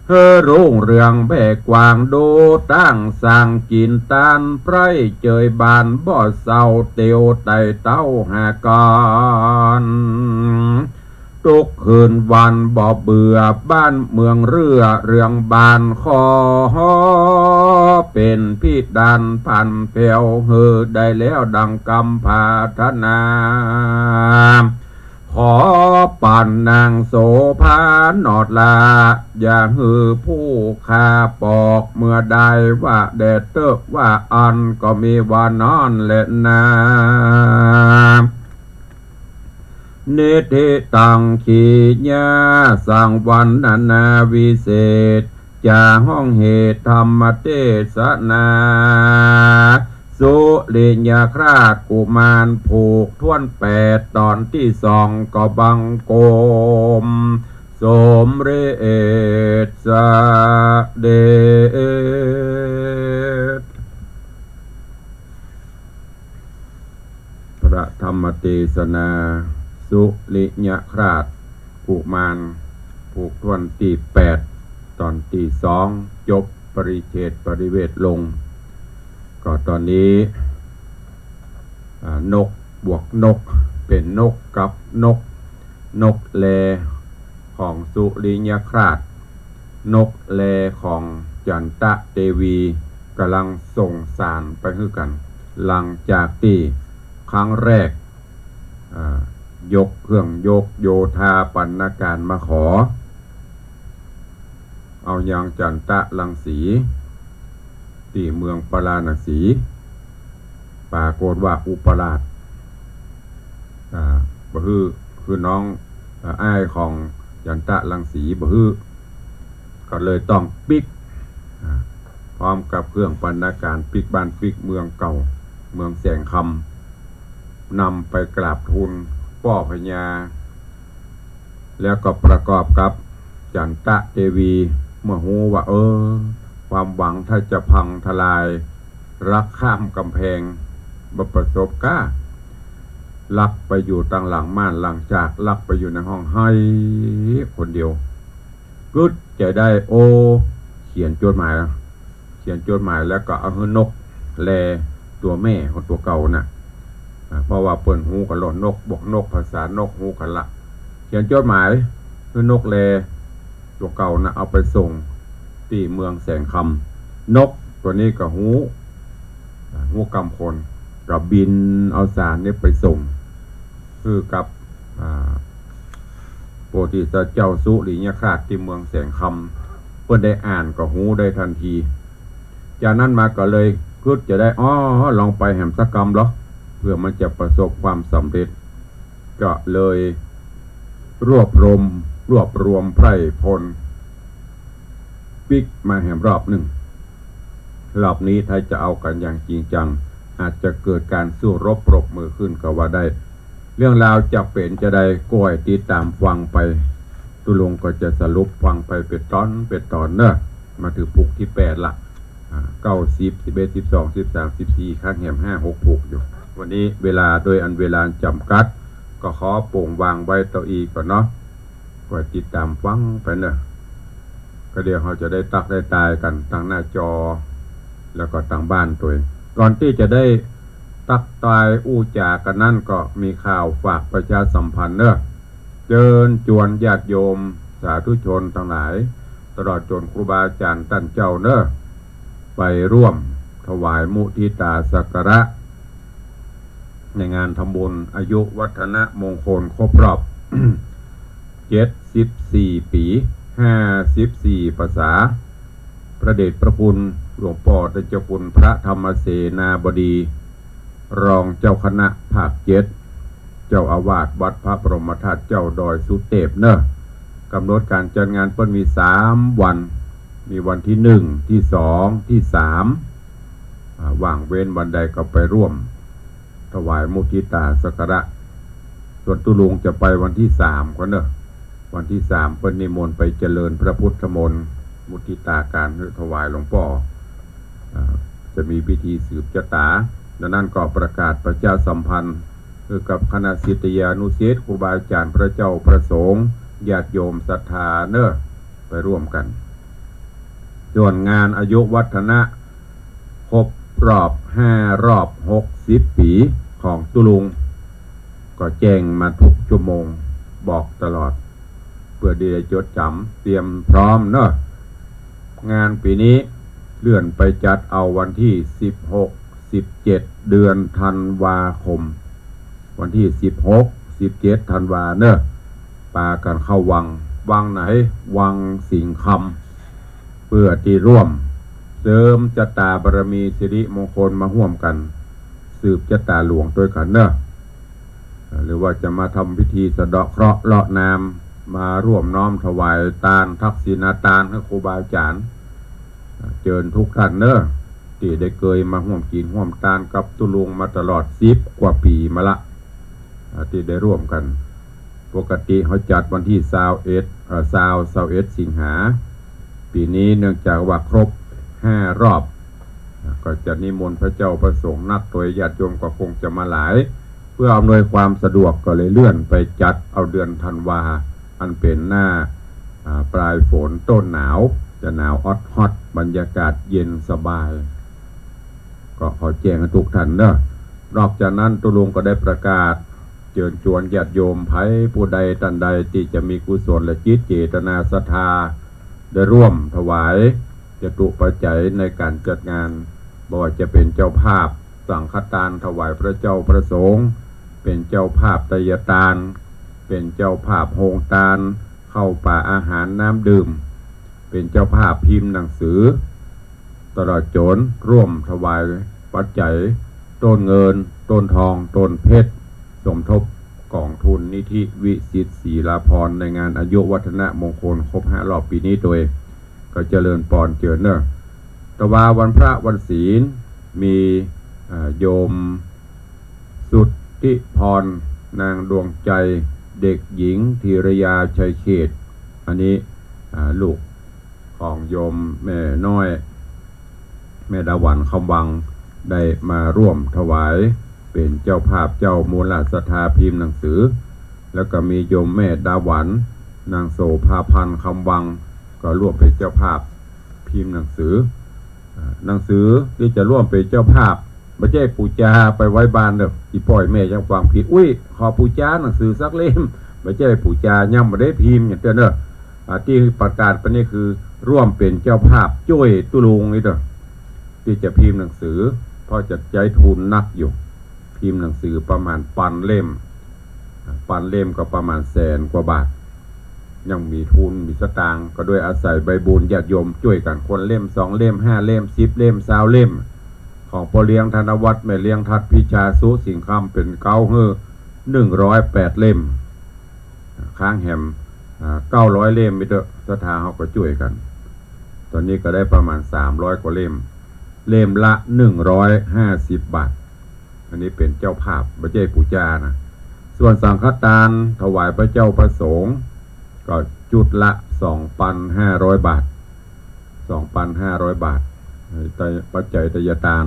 หื้อรุ่งเรืองแผ่กว้าง ดูตั้งสร้างกิ๋นตาน ใป๊เจยบานบ่เศร้า เตียวไต่เต้าหากั๋น ทุกคืนวันบ่เบื่อ บ้านเมืองเรื่อเรืองบาน ขอเป๋นพิดานพันแผ้ว หื้อได้แล้วดังกำปรารถนา ขอป๋านนางโสภาหนอดลา อย่าหื้อผู้ข้าปอก เมื่อได้ว่าแด่เต๊อะว่าอั้น ก็มีว่านั้นแหละนา นิธิตัง ขีญา สังวรรณนาวิเศษ จะฮ้องเหตุธรรมเตสนา สุริยคราชกุมาร ผูกถ้วนแปด ต๋อนตี้สอง ก็บังคมสมเร็จเสด็จ พระธรรมเตสนา สุริยคราชกุมาร ผูกถ้วนตี้แปด ต๋อนตี้สอง จบปริเฉดปริเวทลง ก็ต๋อนนี้ อ่า นกบวกนก เป๋นนกกับนก นกแลของสุริยคราช นกแลของจันตะเตวี ก่ำลังส่งสารไปหื้อกั๋น หลังจากตี้ครั้งแรก อ่า ยกเครื่องยกโยธาบรรณาการมาขอ เอายังจันตะรังสี ตี้เมืองปาราณสี ปรากฏว่าอุปราช อ่า บ่หื้อ คือน้อง อ่า อ้ายของจันตะรังสีบ่หื้อ ก็เลยต้องปิ๊ก อ่า พร้อมกับเครื่องบรรณาการปิ๊กบ้านปิ๊กเมืองเก่า เมืองแสงคำ นำไปกราบทูลป้อพญา แล้วก็ประกอบกับจันตะเตวี เมื่อฮู้ว่า เออ ความหวังถ้าจะพังทลาย ลักข้ามก๋ำแพง บ่ประสบก้า ลักไปอยู่ตังหลังม่านหลังจาก ลักไปอยู่ในห้องไห้คนเดียว กึ๊ดใจ๋ได้ โอ้ เขียนจดหมาย เขียนจดหมายแล้วก็เอาหื้อนกแลตั๋วแม่ของตั๋วเก่าน่ะ อ่า เพราะว่าเปิ้นฮู้กั๋นแล้ว นกบวกนก ภาษานกฮู้กั๋นละ เขียนจดหมายหื้อนกแลตั๋วเก่าน่ะ เอาไปส่งตี้เมืองแสงคำ นกตั๋วนี้ก็ฮู้ อ่า ฮู้กำคน ก็บินเอาสารนี้ไปส่ง หื้อกับ อ่า โพธิสัตว์เจ้าสุริยคราชตี้เมืองแสงคำ เปิ้นได้อ่านก็ฮู้ได้ทันที จากนั้นมาก็เลยกึ๊ดจะได้ อ้อ ลองไปแหมสักกำเหลาะ เผื่อมันจะประสบความสำเร็จ ก็เลยรวบรวม รวบรวมไพร่พล ปิ๊กมาแหมรอบนึ่ง รอบนี้ถ้าจะเอากั๋นอย่างจริงจัง อาจจะเกิดก๋านสู้รบปรบมือขึ้นก็ว่าได้ เรื่องราวจะเป๋นจาใด ก้อยติดต๋ามฟังไป ตุ๊ลุงก็จะสรุปฟังไปเป๋นต๋อนเป๋นต๋อนเน่อ มาเถิงผูกตี้แปดละ อ่า เก้า สิบ สิบเอ็ด สิบสอง สิบสาม สิบสี่ ค้างแหมห้าหกผูกอยู่ วันนี้เวลาโดยอันเวลาจ๋ำกัด ก็ขอโป่งวางไว้เต้าอี้ก่อนเนาะ ก้อยติดต๋ามฟังไปเน่อ ก็เดี๋ยวเฮาจะได้ตั๊กได้ตายกั๋นตังหน้าจอ แล้วก็ตังบ้านตวย ก่อนตี้จะได้ตั๊กตายอู้จ๋ากั๋นนั้น ก็มีข่าวฝากประชาสัมพันธ์เน่อ เจิญจวนญาติโยมสาธุชนตังหลาย ตลอดจ๋นครูบาอาจ๋ารย์ต้านเจ้าเน่อ ไปร่วมถวายมุทิตาสักการะ ในงานทำบุญอายุวัฒนมงคลครบรอบ เจ็ดสิบสี่ปี๋ ห้าสิบสี่พรรษา พระเดชพระคุณหลวงป้อต้านเจ้าคุณพระธรรมเสนาบดี รองเจ้าคณะภาคเจ็ด เจ้าอาวาสวัดพระบรมธาตุเจ้าดอยสุเตพเน่อ ก๋ำหนดก๋านจัดงานเปิ้นมีสามวัน มีวันตี้หนึ่ง ตี้สอง ตี้สาม อ่า ว่างเว้นวันใดก็ไปร่วมถวายมุทิตาสักการะ ส่วนตุ๊ลุงจะไปวันตี้สามก่อนเน่อ วันตี้สามเปิ้นนิมนต์ไปเจริญพระพุทธมนต์ มุทิตาก๋านหื้อถวายหลวงป้อ อ่า จะมีพิธีสืบจะต๋า ดังนั้นก็ประกาศประชาสัมพันธ์หื้อกับคณะศิษยานุศิษย์ ครูบาอาจ๋ารย์ พระเจ้าพระสงฆ์ ญาติโยมศรัทธาเน่อ ไปร่วมกั๋น ส่วนงานอายุวัฒนะครบรอบห้ารอบหกสิบปี๋ของตุ๊ลุง ก็แจ้งมาทุกชั่วโมง บอกตลอด เปื้อดีได้จดจ๋ำเตรียมพร้อมเนาะ งานปี๋นี้เลื่อนไปจัดเอาวันตี้สิบหก สิบเจ็ด เดือนธันวาคม วันตี้สิบหก สิบเจ็ด ธันวาเนาะ ปากั๋นเข้าวัง วังไหน วังสิงห์คำ เปื้อตี้ร่วมเสริมจะต๋าบารมีสิริมงคล มาฮ่วมกั๋นสืบจะต๋าหลวงตวยกั๋นเนาะ หรือว่าจะมาทำพิธีสะเดาะเคราะห์เลาะนาม มาร่วมน้อมถวายตานทักษิณาตานหื้อครูบาอาจ๋ารย์ เจิญกู้ต้านเนาะ ตี้ได้เกยมาฮ่วมกิ๋นฮ่วมตานกับตุ๊ลุงมาตลอดสิบกว่าปี๋มาละ ตี้ได้ร่วมกั๋น ปกติเฮาจัดวันตี้ซาวเอ็ด เอ่อ ซาว ซาวเอ็ด สิงหา ปี๋นี้เนื่องจากว่าครบห้ารอบ ก็จะนิมนต์พระเจ้าพระสงฆ์นักตวย ญาติโยมก็คงจะมาหลาย เปื้ออำนวยความสะดวกก็เลยเลื่อนไปจัดเอาเดือนธันวา อันเป๋นหน้า อ่า ปลายฝนต้นหนาว จะหนาวออดฮอด บรรยากาศเย็นสบาย ก็ขอแจ้งหื้อกู้ต้านเนาะ นอกจากนั้นตุ๊ลุงก็ได้ประกาศเจิญจวนญาติโยม ใผผู้ใดต้านใดตี้จะมีกุศลจิตเจตนาศรัทธา ได้ร่วมถวายจตุปัจจัยในก๋านจัดงาน บ่ว่าจะเป๋นเจ้าภาพสังฆตานถวายพระเจ้าพระสงฆ์ เป๋นเจ้าภาพไตรยตาน เป๋นเจ้าภาพโฮงตาน ข้าวป๋าอาหารน้ำดื่ม เป๋นเจ้าภาพพิมพ์หนังสือ ตลอดจ๋นร่วมถวายปัจจัย ต้นเงิน ต้นทอง ต้นเพชร สมทบก๋องทุนนิธิวิสิทธิ์ศรีลาภรณ์ ในงานอายุวัฒนมงคลครบห้ารอบปี๋นี้ตวย ก็เจริญปอนเจิญเนาะ แต่ว่าวันพระวันศีลมี อ่า โยมสุทธิพร นางดวงใจ เด็กหญิงธีรยา ชัยเขต อันนี้ อ่า ลูก ของโยมแม่น้อย แม่ดาหวัน คำวัง ได้มาร่วมถวายเป๋นเจ้าภาพเจ้ามูลศรัทธาพิมพ์หนังสือ แล้วก็มีโยมแม่ดาหวัน นางโสภาพันธ์ คำวัง ก็ร่วมเป๋นเจ้าภาพพิมพ์หนังสือ อ่า หนังสือตี้จะร่วมเป๋นเจ้าภาพ บ่ใจ้ปู่จ๋าไปไว้บ้านเนาะ อี่ป้ออี่แม่ยังฟังผิด อุ๊ย ขอปู่จ๋าหนังสือสักเล่ม บ่ใจ้ปู่จ๋ายังบ่ได้พิมพ์หยังเตื้อเนาะ อ่า ตี้ประกาศไปนี่คือร่วมเป๋นเจ้าภาพจ้วยตุ๊ลุงนี่เนาะ ตี้จะพิมพ์หนังสือ เพราะจะใจ๊ทุนนักอยู่ พิมพ์หนังสือประมาณปันเล่ม อ่า ปันเล่มก็ประมาณแสนกว่าบาท ยังมีทุนมีสตางค์ ก็ด้วยอาศัยใบบุญญาติโยมจ้วยกั๋น คนเล่มสองเล่ม ห้าเล่ม สิบเล่ม ซาวเล่ม ของป้อเลี้ยงธนวัฒน์ แม่เลี้ยงทัด พิชา สุสิงห์คำ เป๋นเก๊าหื้อ หนึ่งร้อยแปดเล่ม ค้างแหม อ่า เก้าร้อยเล่ม มีเต๊อะ ศรัทธาเฮาก็จ้วยกั๋น ต๋อนนี้ก็ได้ประมาณสามร้อยกว่าเล่ม เล่มละหนึ่งร้อยห้าสิบบาท อันนี้เป๋นเจ้าภาพ บ่ใจ้ปู่จ๋านะ ส่วนสังฆตานถวายพระเจ้าพระสงฆ์ ก็จุดละสองปันห้าร้อยบาท สองปันห้าร้อยบาท ปัจจัยไตรยตาน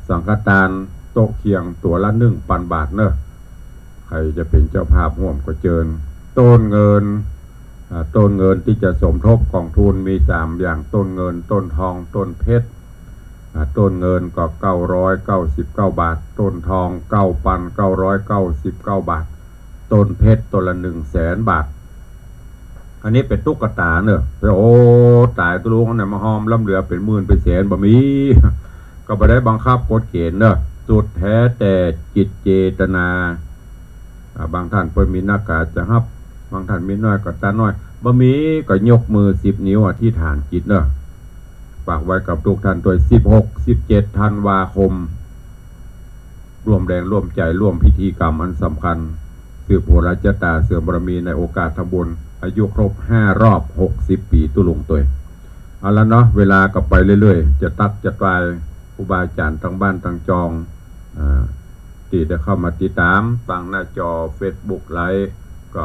สังฆตานโต๊ะเคียงตั๋วละหนึ่งปันบาทเนาะ ใผจะเป๋นเจ้าภาพฮ่วมก็เจิญ ต้นเงิน อ่า ต้นเงินตี้จะสมทบก๋องทุนมีสามอย่าง ต้นเงิน ต้นทอง ต้นเพชร อ่า ต้นเงินก็เก้าร้อยเก้าสิบเก้าบาท ต้นทอง เก้าปันเก้าร้อยเก้าสิบเก้าบาท ต้นเพชรต้นละหนึ่งแสนบาท อันนี้เป๋นตุ๊กต๋าเนาะ โอ้ ต๋ายตุ๊ลุงเนี่ย มาฮอมล้ำเหลือเป๋นหมื่นเป๋นแสนบ่มี ก็บ่ได้บังคับกฎเก๋ณฑ์เนาะ สุดแท้แต่จิตเจตนา อ่า บางต้านเปิ้นมีนักก็จะฮับ บางต้านมีน้อยก็ต๋าน้อย บ่มีก็ยกมือสิบนิ้วอธิษฐานจิตเนาะ ฝากไว้กับกู้ต้านตวย สิบหก สิบเจ็ด ธันวาคม ร่วมแรงร่วมใจ๋ร่วมพิธีกรรมอันสำคัญ สืบโหราชะต๋าเสริมบารมีในโอกาสทำบุญอายุครบห้ารอบหกสิบปี๋ตุ๊ลุงตวย เอาละเนาะ เวลาก็ไปเรื่อยๆ จะตั๊กจะตาย ครูบาอาจ๋ารย์ตางบ้านตางจอง อ่า ตี้ได้เข้ามาติดต๋ามตางหน้าจอเฟซบุ๊กไลฟ์ ก็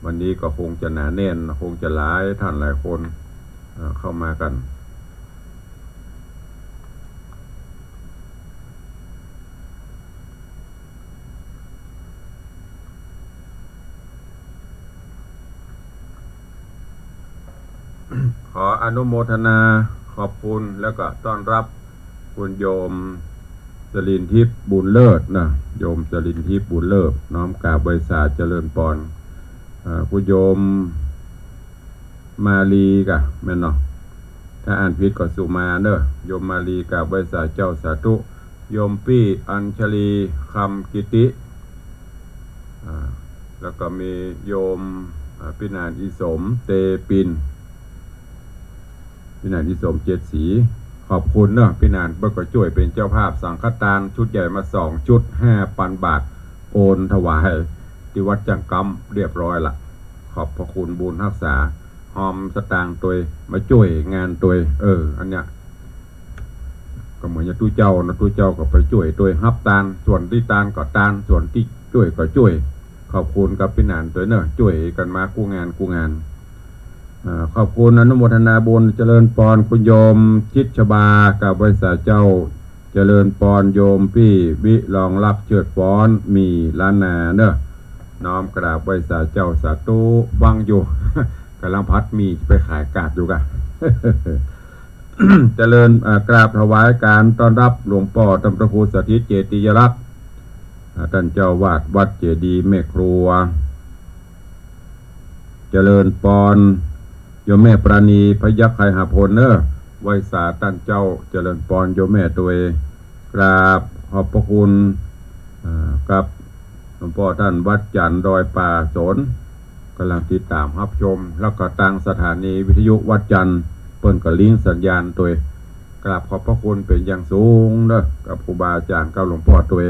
วันนี้ก็คงจะหนาแน่น คงจะหลายต้านหลายคน อ่า เข้ามากั๋น ขออนุโมทนาขอบคุณ แล้วก็ต้อนรับคุณโยมสลินทิพย์ บุญเลิศนะ โยมสลินทิพย์ บุญเลิศ น้อมกราบไหว้สาเจริญปอน เอ่อ คุณโยมมาลีก่ะ แม่นเนาะ ถ้าอ่านผิดก็สุมาเน่อ โยมมาลีกราบไหว้สาเจ้าสาธุ โยมปี้อัญชลี คำกิติ อ่า แล้วก็มีโยม อ่า ปี้หนานอีสม เตปิน ปี้หนานอีสม เจ็ดสี ขอบคุณเนาะ ปี้หนานเปิ้นก็จ้วยเป๋นเจ้าภาพสังฆทานชุดใหญ่มาสองชุด ห้าปันบาท โอนถวายตี้วัดจ้างก๊ำเรียบร้อยละ ขอบพระคุณบุญฮักษา ฮอมสตางค์ตวย มาจ้วยงานตวย เออ อันเนี้ย ก็เหมือนอย่างตุ๊เจ้าเนาะ ตุ๊เจ้าก็ไปจ้วยตวย ฮับตาน ส่วนตี้ตานก็ตาน ส่วนตี้จ้วยก็จ้วย ขอบคุณกับปี้หนานตวยเนาะ จ้วยกั๋นมากู้งานกู้งาน เอ่อ ขอบคุณอนุโมทนาบุญ เจริญปอน คุณโยมชิดชบา กราบไหว้สาเจ้า เจริญปอน โยมปี้วิรองรัก เชิดฟ้อน มีล้านนาเนาะ น้อมกราบไหว้สาเจ้าสาธุ ฟังอยู่ ก่ำลังผัดหมี่ไปขายก๋าดอยู่ก่ะ เจริญ เอ่อ กราบถวายการต้อนรับหลวงป้อต้านพระครูสถิตเจติยลักษณ์ อ่า ต้านเจ้าอาวาสวัดเจดีย์แม่ครัว เจริญปอน โยมแม่ปราณี พยัคฆ์ไคหพลเนาะ ไหว้สาต้านเจ้า เจริญปอนโยมแม่ตวย กราบขอบพระคุณ อ่า กับหลวงป้อต้านวัดจันทน์ดอยป่าสน ก่ำลังติดต๋ามฮับชม แล้วก็ตางสถานีวิทยุวัดจันทน์ เปิ้นก็ลิงก์สัญญาณตวย กราบขอบพระคุณเป๋นอย่างสูงเนาะ กับครูบาอาจ๋ารย์ กับหลวงป้อตวย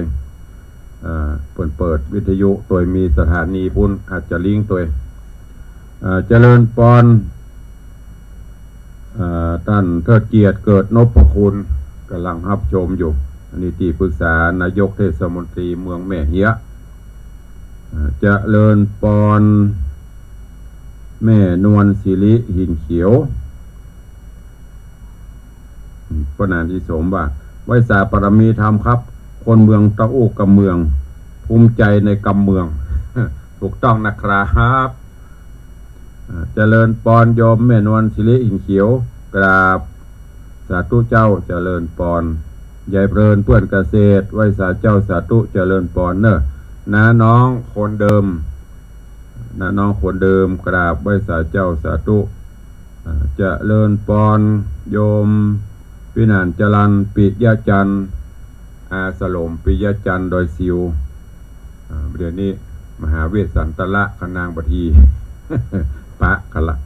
เอ่อ เปิ้นเปิดวิทยุตวย มีสถานีพุ้น อาจจะลิงก์ตวย เอ่อ เจริญปอน เอ่อ ต้านเทิดเกียรติ เกิดนพคุณ ก่ำลังฮับชมอยู่ อันนี้ตี้ปรึกษานายกเทศมนตรีเมืองแม่เฮียะ เอ่อ เจริญปอน แม่นวลสิริ หินเขียว อืม ป้อหนานอีสมว่า ไหว้สาปารมีธรรมครับ คนเมืองต้องอู้กำเมือง ภูมิใจในกำเมือง ถูกต้องนะครับ อ่า เจริญปอนโยมแม่นวลสิริ หินเขียว กราบสาธุเจ้า เจริญปอน ยายเพลินเปื้อนเกษตร ไหว้สาเจ้าสาธุ เจริญปอนเนาะ น้าน้องคนเดิม น้าน้องคนเดิม กราบไหว้สาเจ้าสาธุ อ่า เจริญปอนโยมปี้หนานจรัญ ปิยะจันทร์ อาสลม ปิยะจันทร์ ดอยสิว อ่า เดี๋ยวนี้มหาเวสสันตระ คะนางบัดฮี ปะกันละ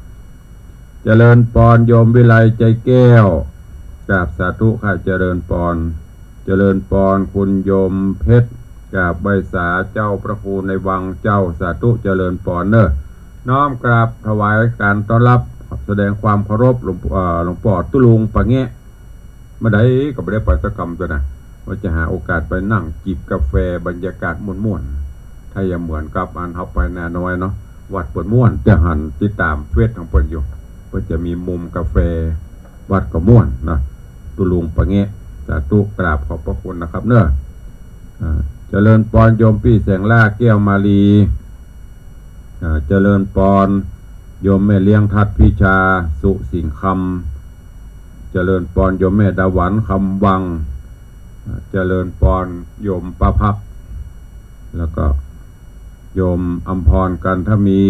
เจริญปอนโยมวิไลใจแก้ว กราบสาธุค่ะ เจริญปอน เจริญปอนคุณโยมเพชร กราบไหว้สาเจ้าพระครูในวังเจ้า สาธุ เจริญปอนเนาะ น้อมกราบถวายการต้อนรับ แสดงความเคารพหลวง เอ่อ หลวงป้อตุ๊ลุงปะแงะ เมื่อใดก็บ่ได้ไปสักกำเตื้อนะ ว่าจะหาโอกาสไปนั่งจิบกาแฟบรรยากาศม่วนๆ ถ้าอย่างเหมือนกับอันเฮาไปนาน้อยเนาะ วัดเปิ้นม่วน จะหันติดต๋ามเฟซของเปิ้นอยู่ เปิ้นจะมีมุมกาแฟวัดก็ม่วนนะ ตุ๊ลุงปะแงะ สาธุ กราบขอบพระคุณนะครับเนาะ อ่า เจริญปอนโยมปี้แสงล่า แก้วมาลี อ่า เจริญปอนโยมแม่เลี้ยงทัดพิชา สุสิงห์คำ เจริญปอนโยมแม่ดาหวัน คำวัง อ่า เจริญปอนโยมป้าพัก แล้วก็โยมอำพร กันทมี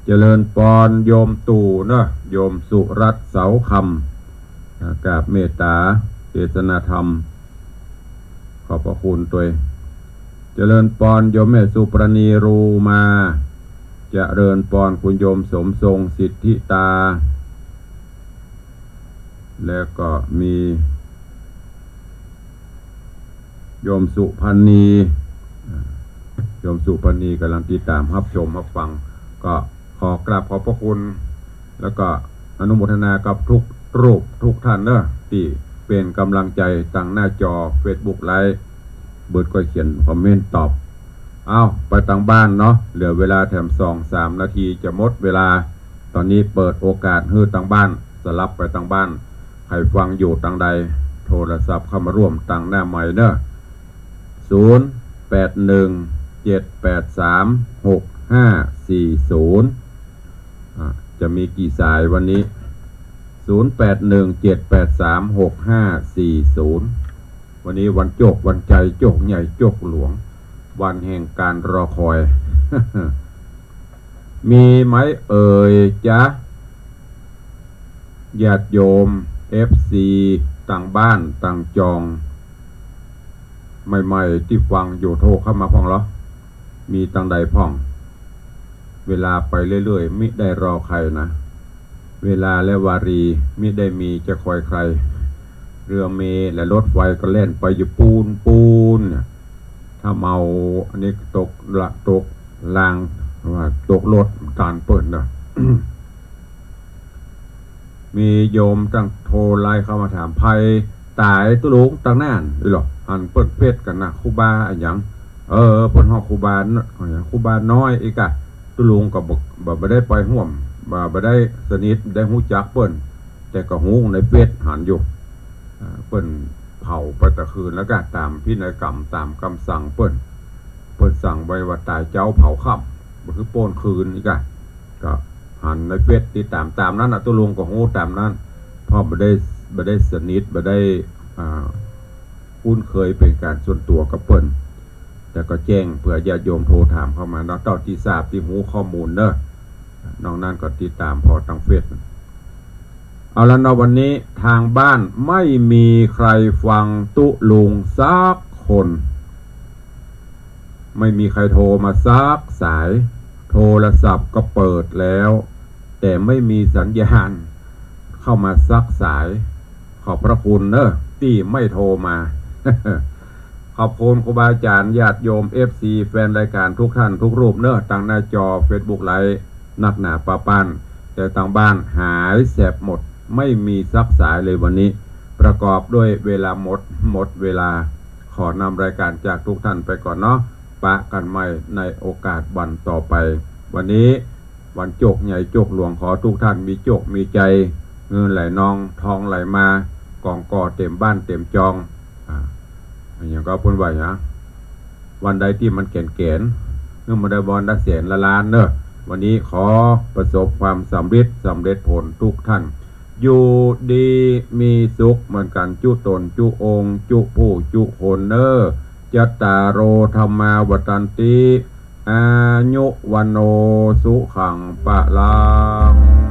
เจริญปอนโยมตู่เนาะ โยมสุรัตน์ เสาคำ อ่า กราบเมตต๋าเทศนาธรรม ขอบพระคุณตวย เจริญปอนโยมแม่สุปราณี รูมา เจริญปอนคุณโยมสมทรง สิทธิตา แล้วก็มีโยมสุพรรณี อ่า โยมสุพรรณีก่ำลังติดต๋ามฮับชมฮับฟัง ก็ขอกราบขอบพระคุณ แล้วก็อนุโมทนากับทุกรูปทุกท่านเนาะ ตี้เป๋นก๋ำลังใจ๋ตางหน้าจอเฟซบุ๊กไลฟ์ เบิดก็เขียนคอมเมนต์ตอบ เอ้า ไปตางบ้านเนาะ เหลือเวลาแถมสองสามนาทีจะหมดเวลา ต๋อนนี้เปิดโอกาสหื้อตางบ้าน สลับไปตางบ้าน ใผฟังอยู่ตางใด โทรศัพท์เข้ามาร่วมตางหน้าไมค์เนาะ ศูนย์แปดหนึ่งเจ็ดแปดสามหกห้าสี่ศูนย์ อ่ะ จะมีกี่สายวันนี้ ศูนย์แปดหนึ่งเจ็ดแปดสามหกห้าสี่ศูนย์ วันนี้วันโจค วันใจ๋ โจคใหญ่ โจคหลวง วันแห่งการรอคอย มีไหมเอ่ยจ๊ะ ญาติโยม เอฟซี ตางบ้านตางจอง ใหม่ๆ ตี้ฟังอยู่ โทรเข้ามาพ่องเหรอ มีตางใดพ่อง เวลาไปเรื่อยๆ มิได้รอใครนะ เวลาและวารีมิได้มีจะคอยใคร เรือเมล์และรถไฟก็แล่นไปอยู่ปูนปูนเนี่ย ถ้าเมาอันนี้ตกละ ตกราง ว่าตกรถตานเปิ้นนะ มีโยมตั้งโทรไลน์เข้ามาถาม ใผต๋ายตุ๊ลุงตางนั้น อีหลอ หันเปิ้นเฟซกั๋นนะ ครูบาอะหยัง เออ เปิ้นฮ้องครูบา อะหยัง ครูบาน้อย อีกอะ ตุ๊ลุงก็บ่ บ่ บ่ได้ไปฮ่วม บ่ บ่ได้สนิท ได้ฮู้จักเปิ้น แต่ก็ฮู้ในเฟซหันอยู่ อ่า เปิ้นเผาไปตะคืนแล้วก็ต๋ามพินัยกรรม ต๋ามกำสั่งเปิ้น เปิ้นสั่งไว้ว่าต๋ายเจ๊าเผาค่ำ บ่คือโป๊นคืน อีกอะ ก็หันในเฟซ ติดต๋ามต๋ามนั้นน่ะ ตุ๊ลุงก็ฮู้ต๋ามนั้น เพราะบ่ได้ บ่ได้สนิท บ่ได้ อ่า คุ้นเคยเป๋นก๋านส่วนตั๋วกับเปิ้น แต่ก็แจ้งเผื่อญาติโยมโทรถามเข้ามาเนาะ เต้าตี้ทราบตี้ฮู้ข้อมูลเนาะ นอกนั้นก็ติดต๋ามผ่อตางเฟซ เอาละเนาะ วันนี้ตางบ้านไม่มีใครฟังตุ๊ลุงสักคน ไม่มีใครโทรมาสักสาย โทรศัพท์ก็เปิดแล้ว แต่ไม่มีสัญญาณเข้ามาสักสาย ขอบพระคุณเนาะตี้ไม่โทรมา ขอบคุณครูบาอาจ๋ารย์ ญาติโยม เอฟซี แฟนรายการทุกท่านทุกรูปเนาะ ตางหน้าจอเฟซบุ๊กไลฟ์ นักหนาปาปัน แต่ตางบ้านหายแสบหมด ไม่มีสักสายเลยวันนี้ ประกอบด้วยเวลาหมด หมดเวลา ขอนำรายการจากทุกท่านไปก่อนเนาะ ปะกั๋นใหม่ในโอกาสวันต่อไป วันนี้วันโจคใหญ่โจคหลวง ขอทุกท่านมีโจคมีชัย เงินไหลนอง ทองไหลมา ก๋องก่อเต๋มบ้านเต๋มจอง อ่า อะหยังก็เปิ้นว่าหยัง วันใดตี้มันแก๋นๆ เงินมันได้วันละแสนละล้านเนาะ วันนี้ขอประสบความสำเร็จ สำเร็จผลทุกท่าน อยู่ดีมีสุขเหมือนกั๋นจุ๊ต๋นจุ๊องค์ จุ๊ผู้จุ๊คนเนาะ จัตตาโร ธัมมา วัฑฒันติ อายุ วัณโณ สุขัง พลัง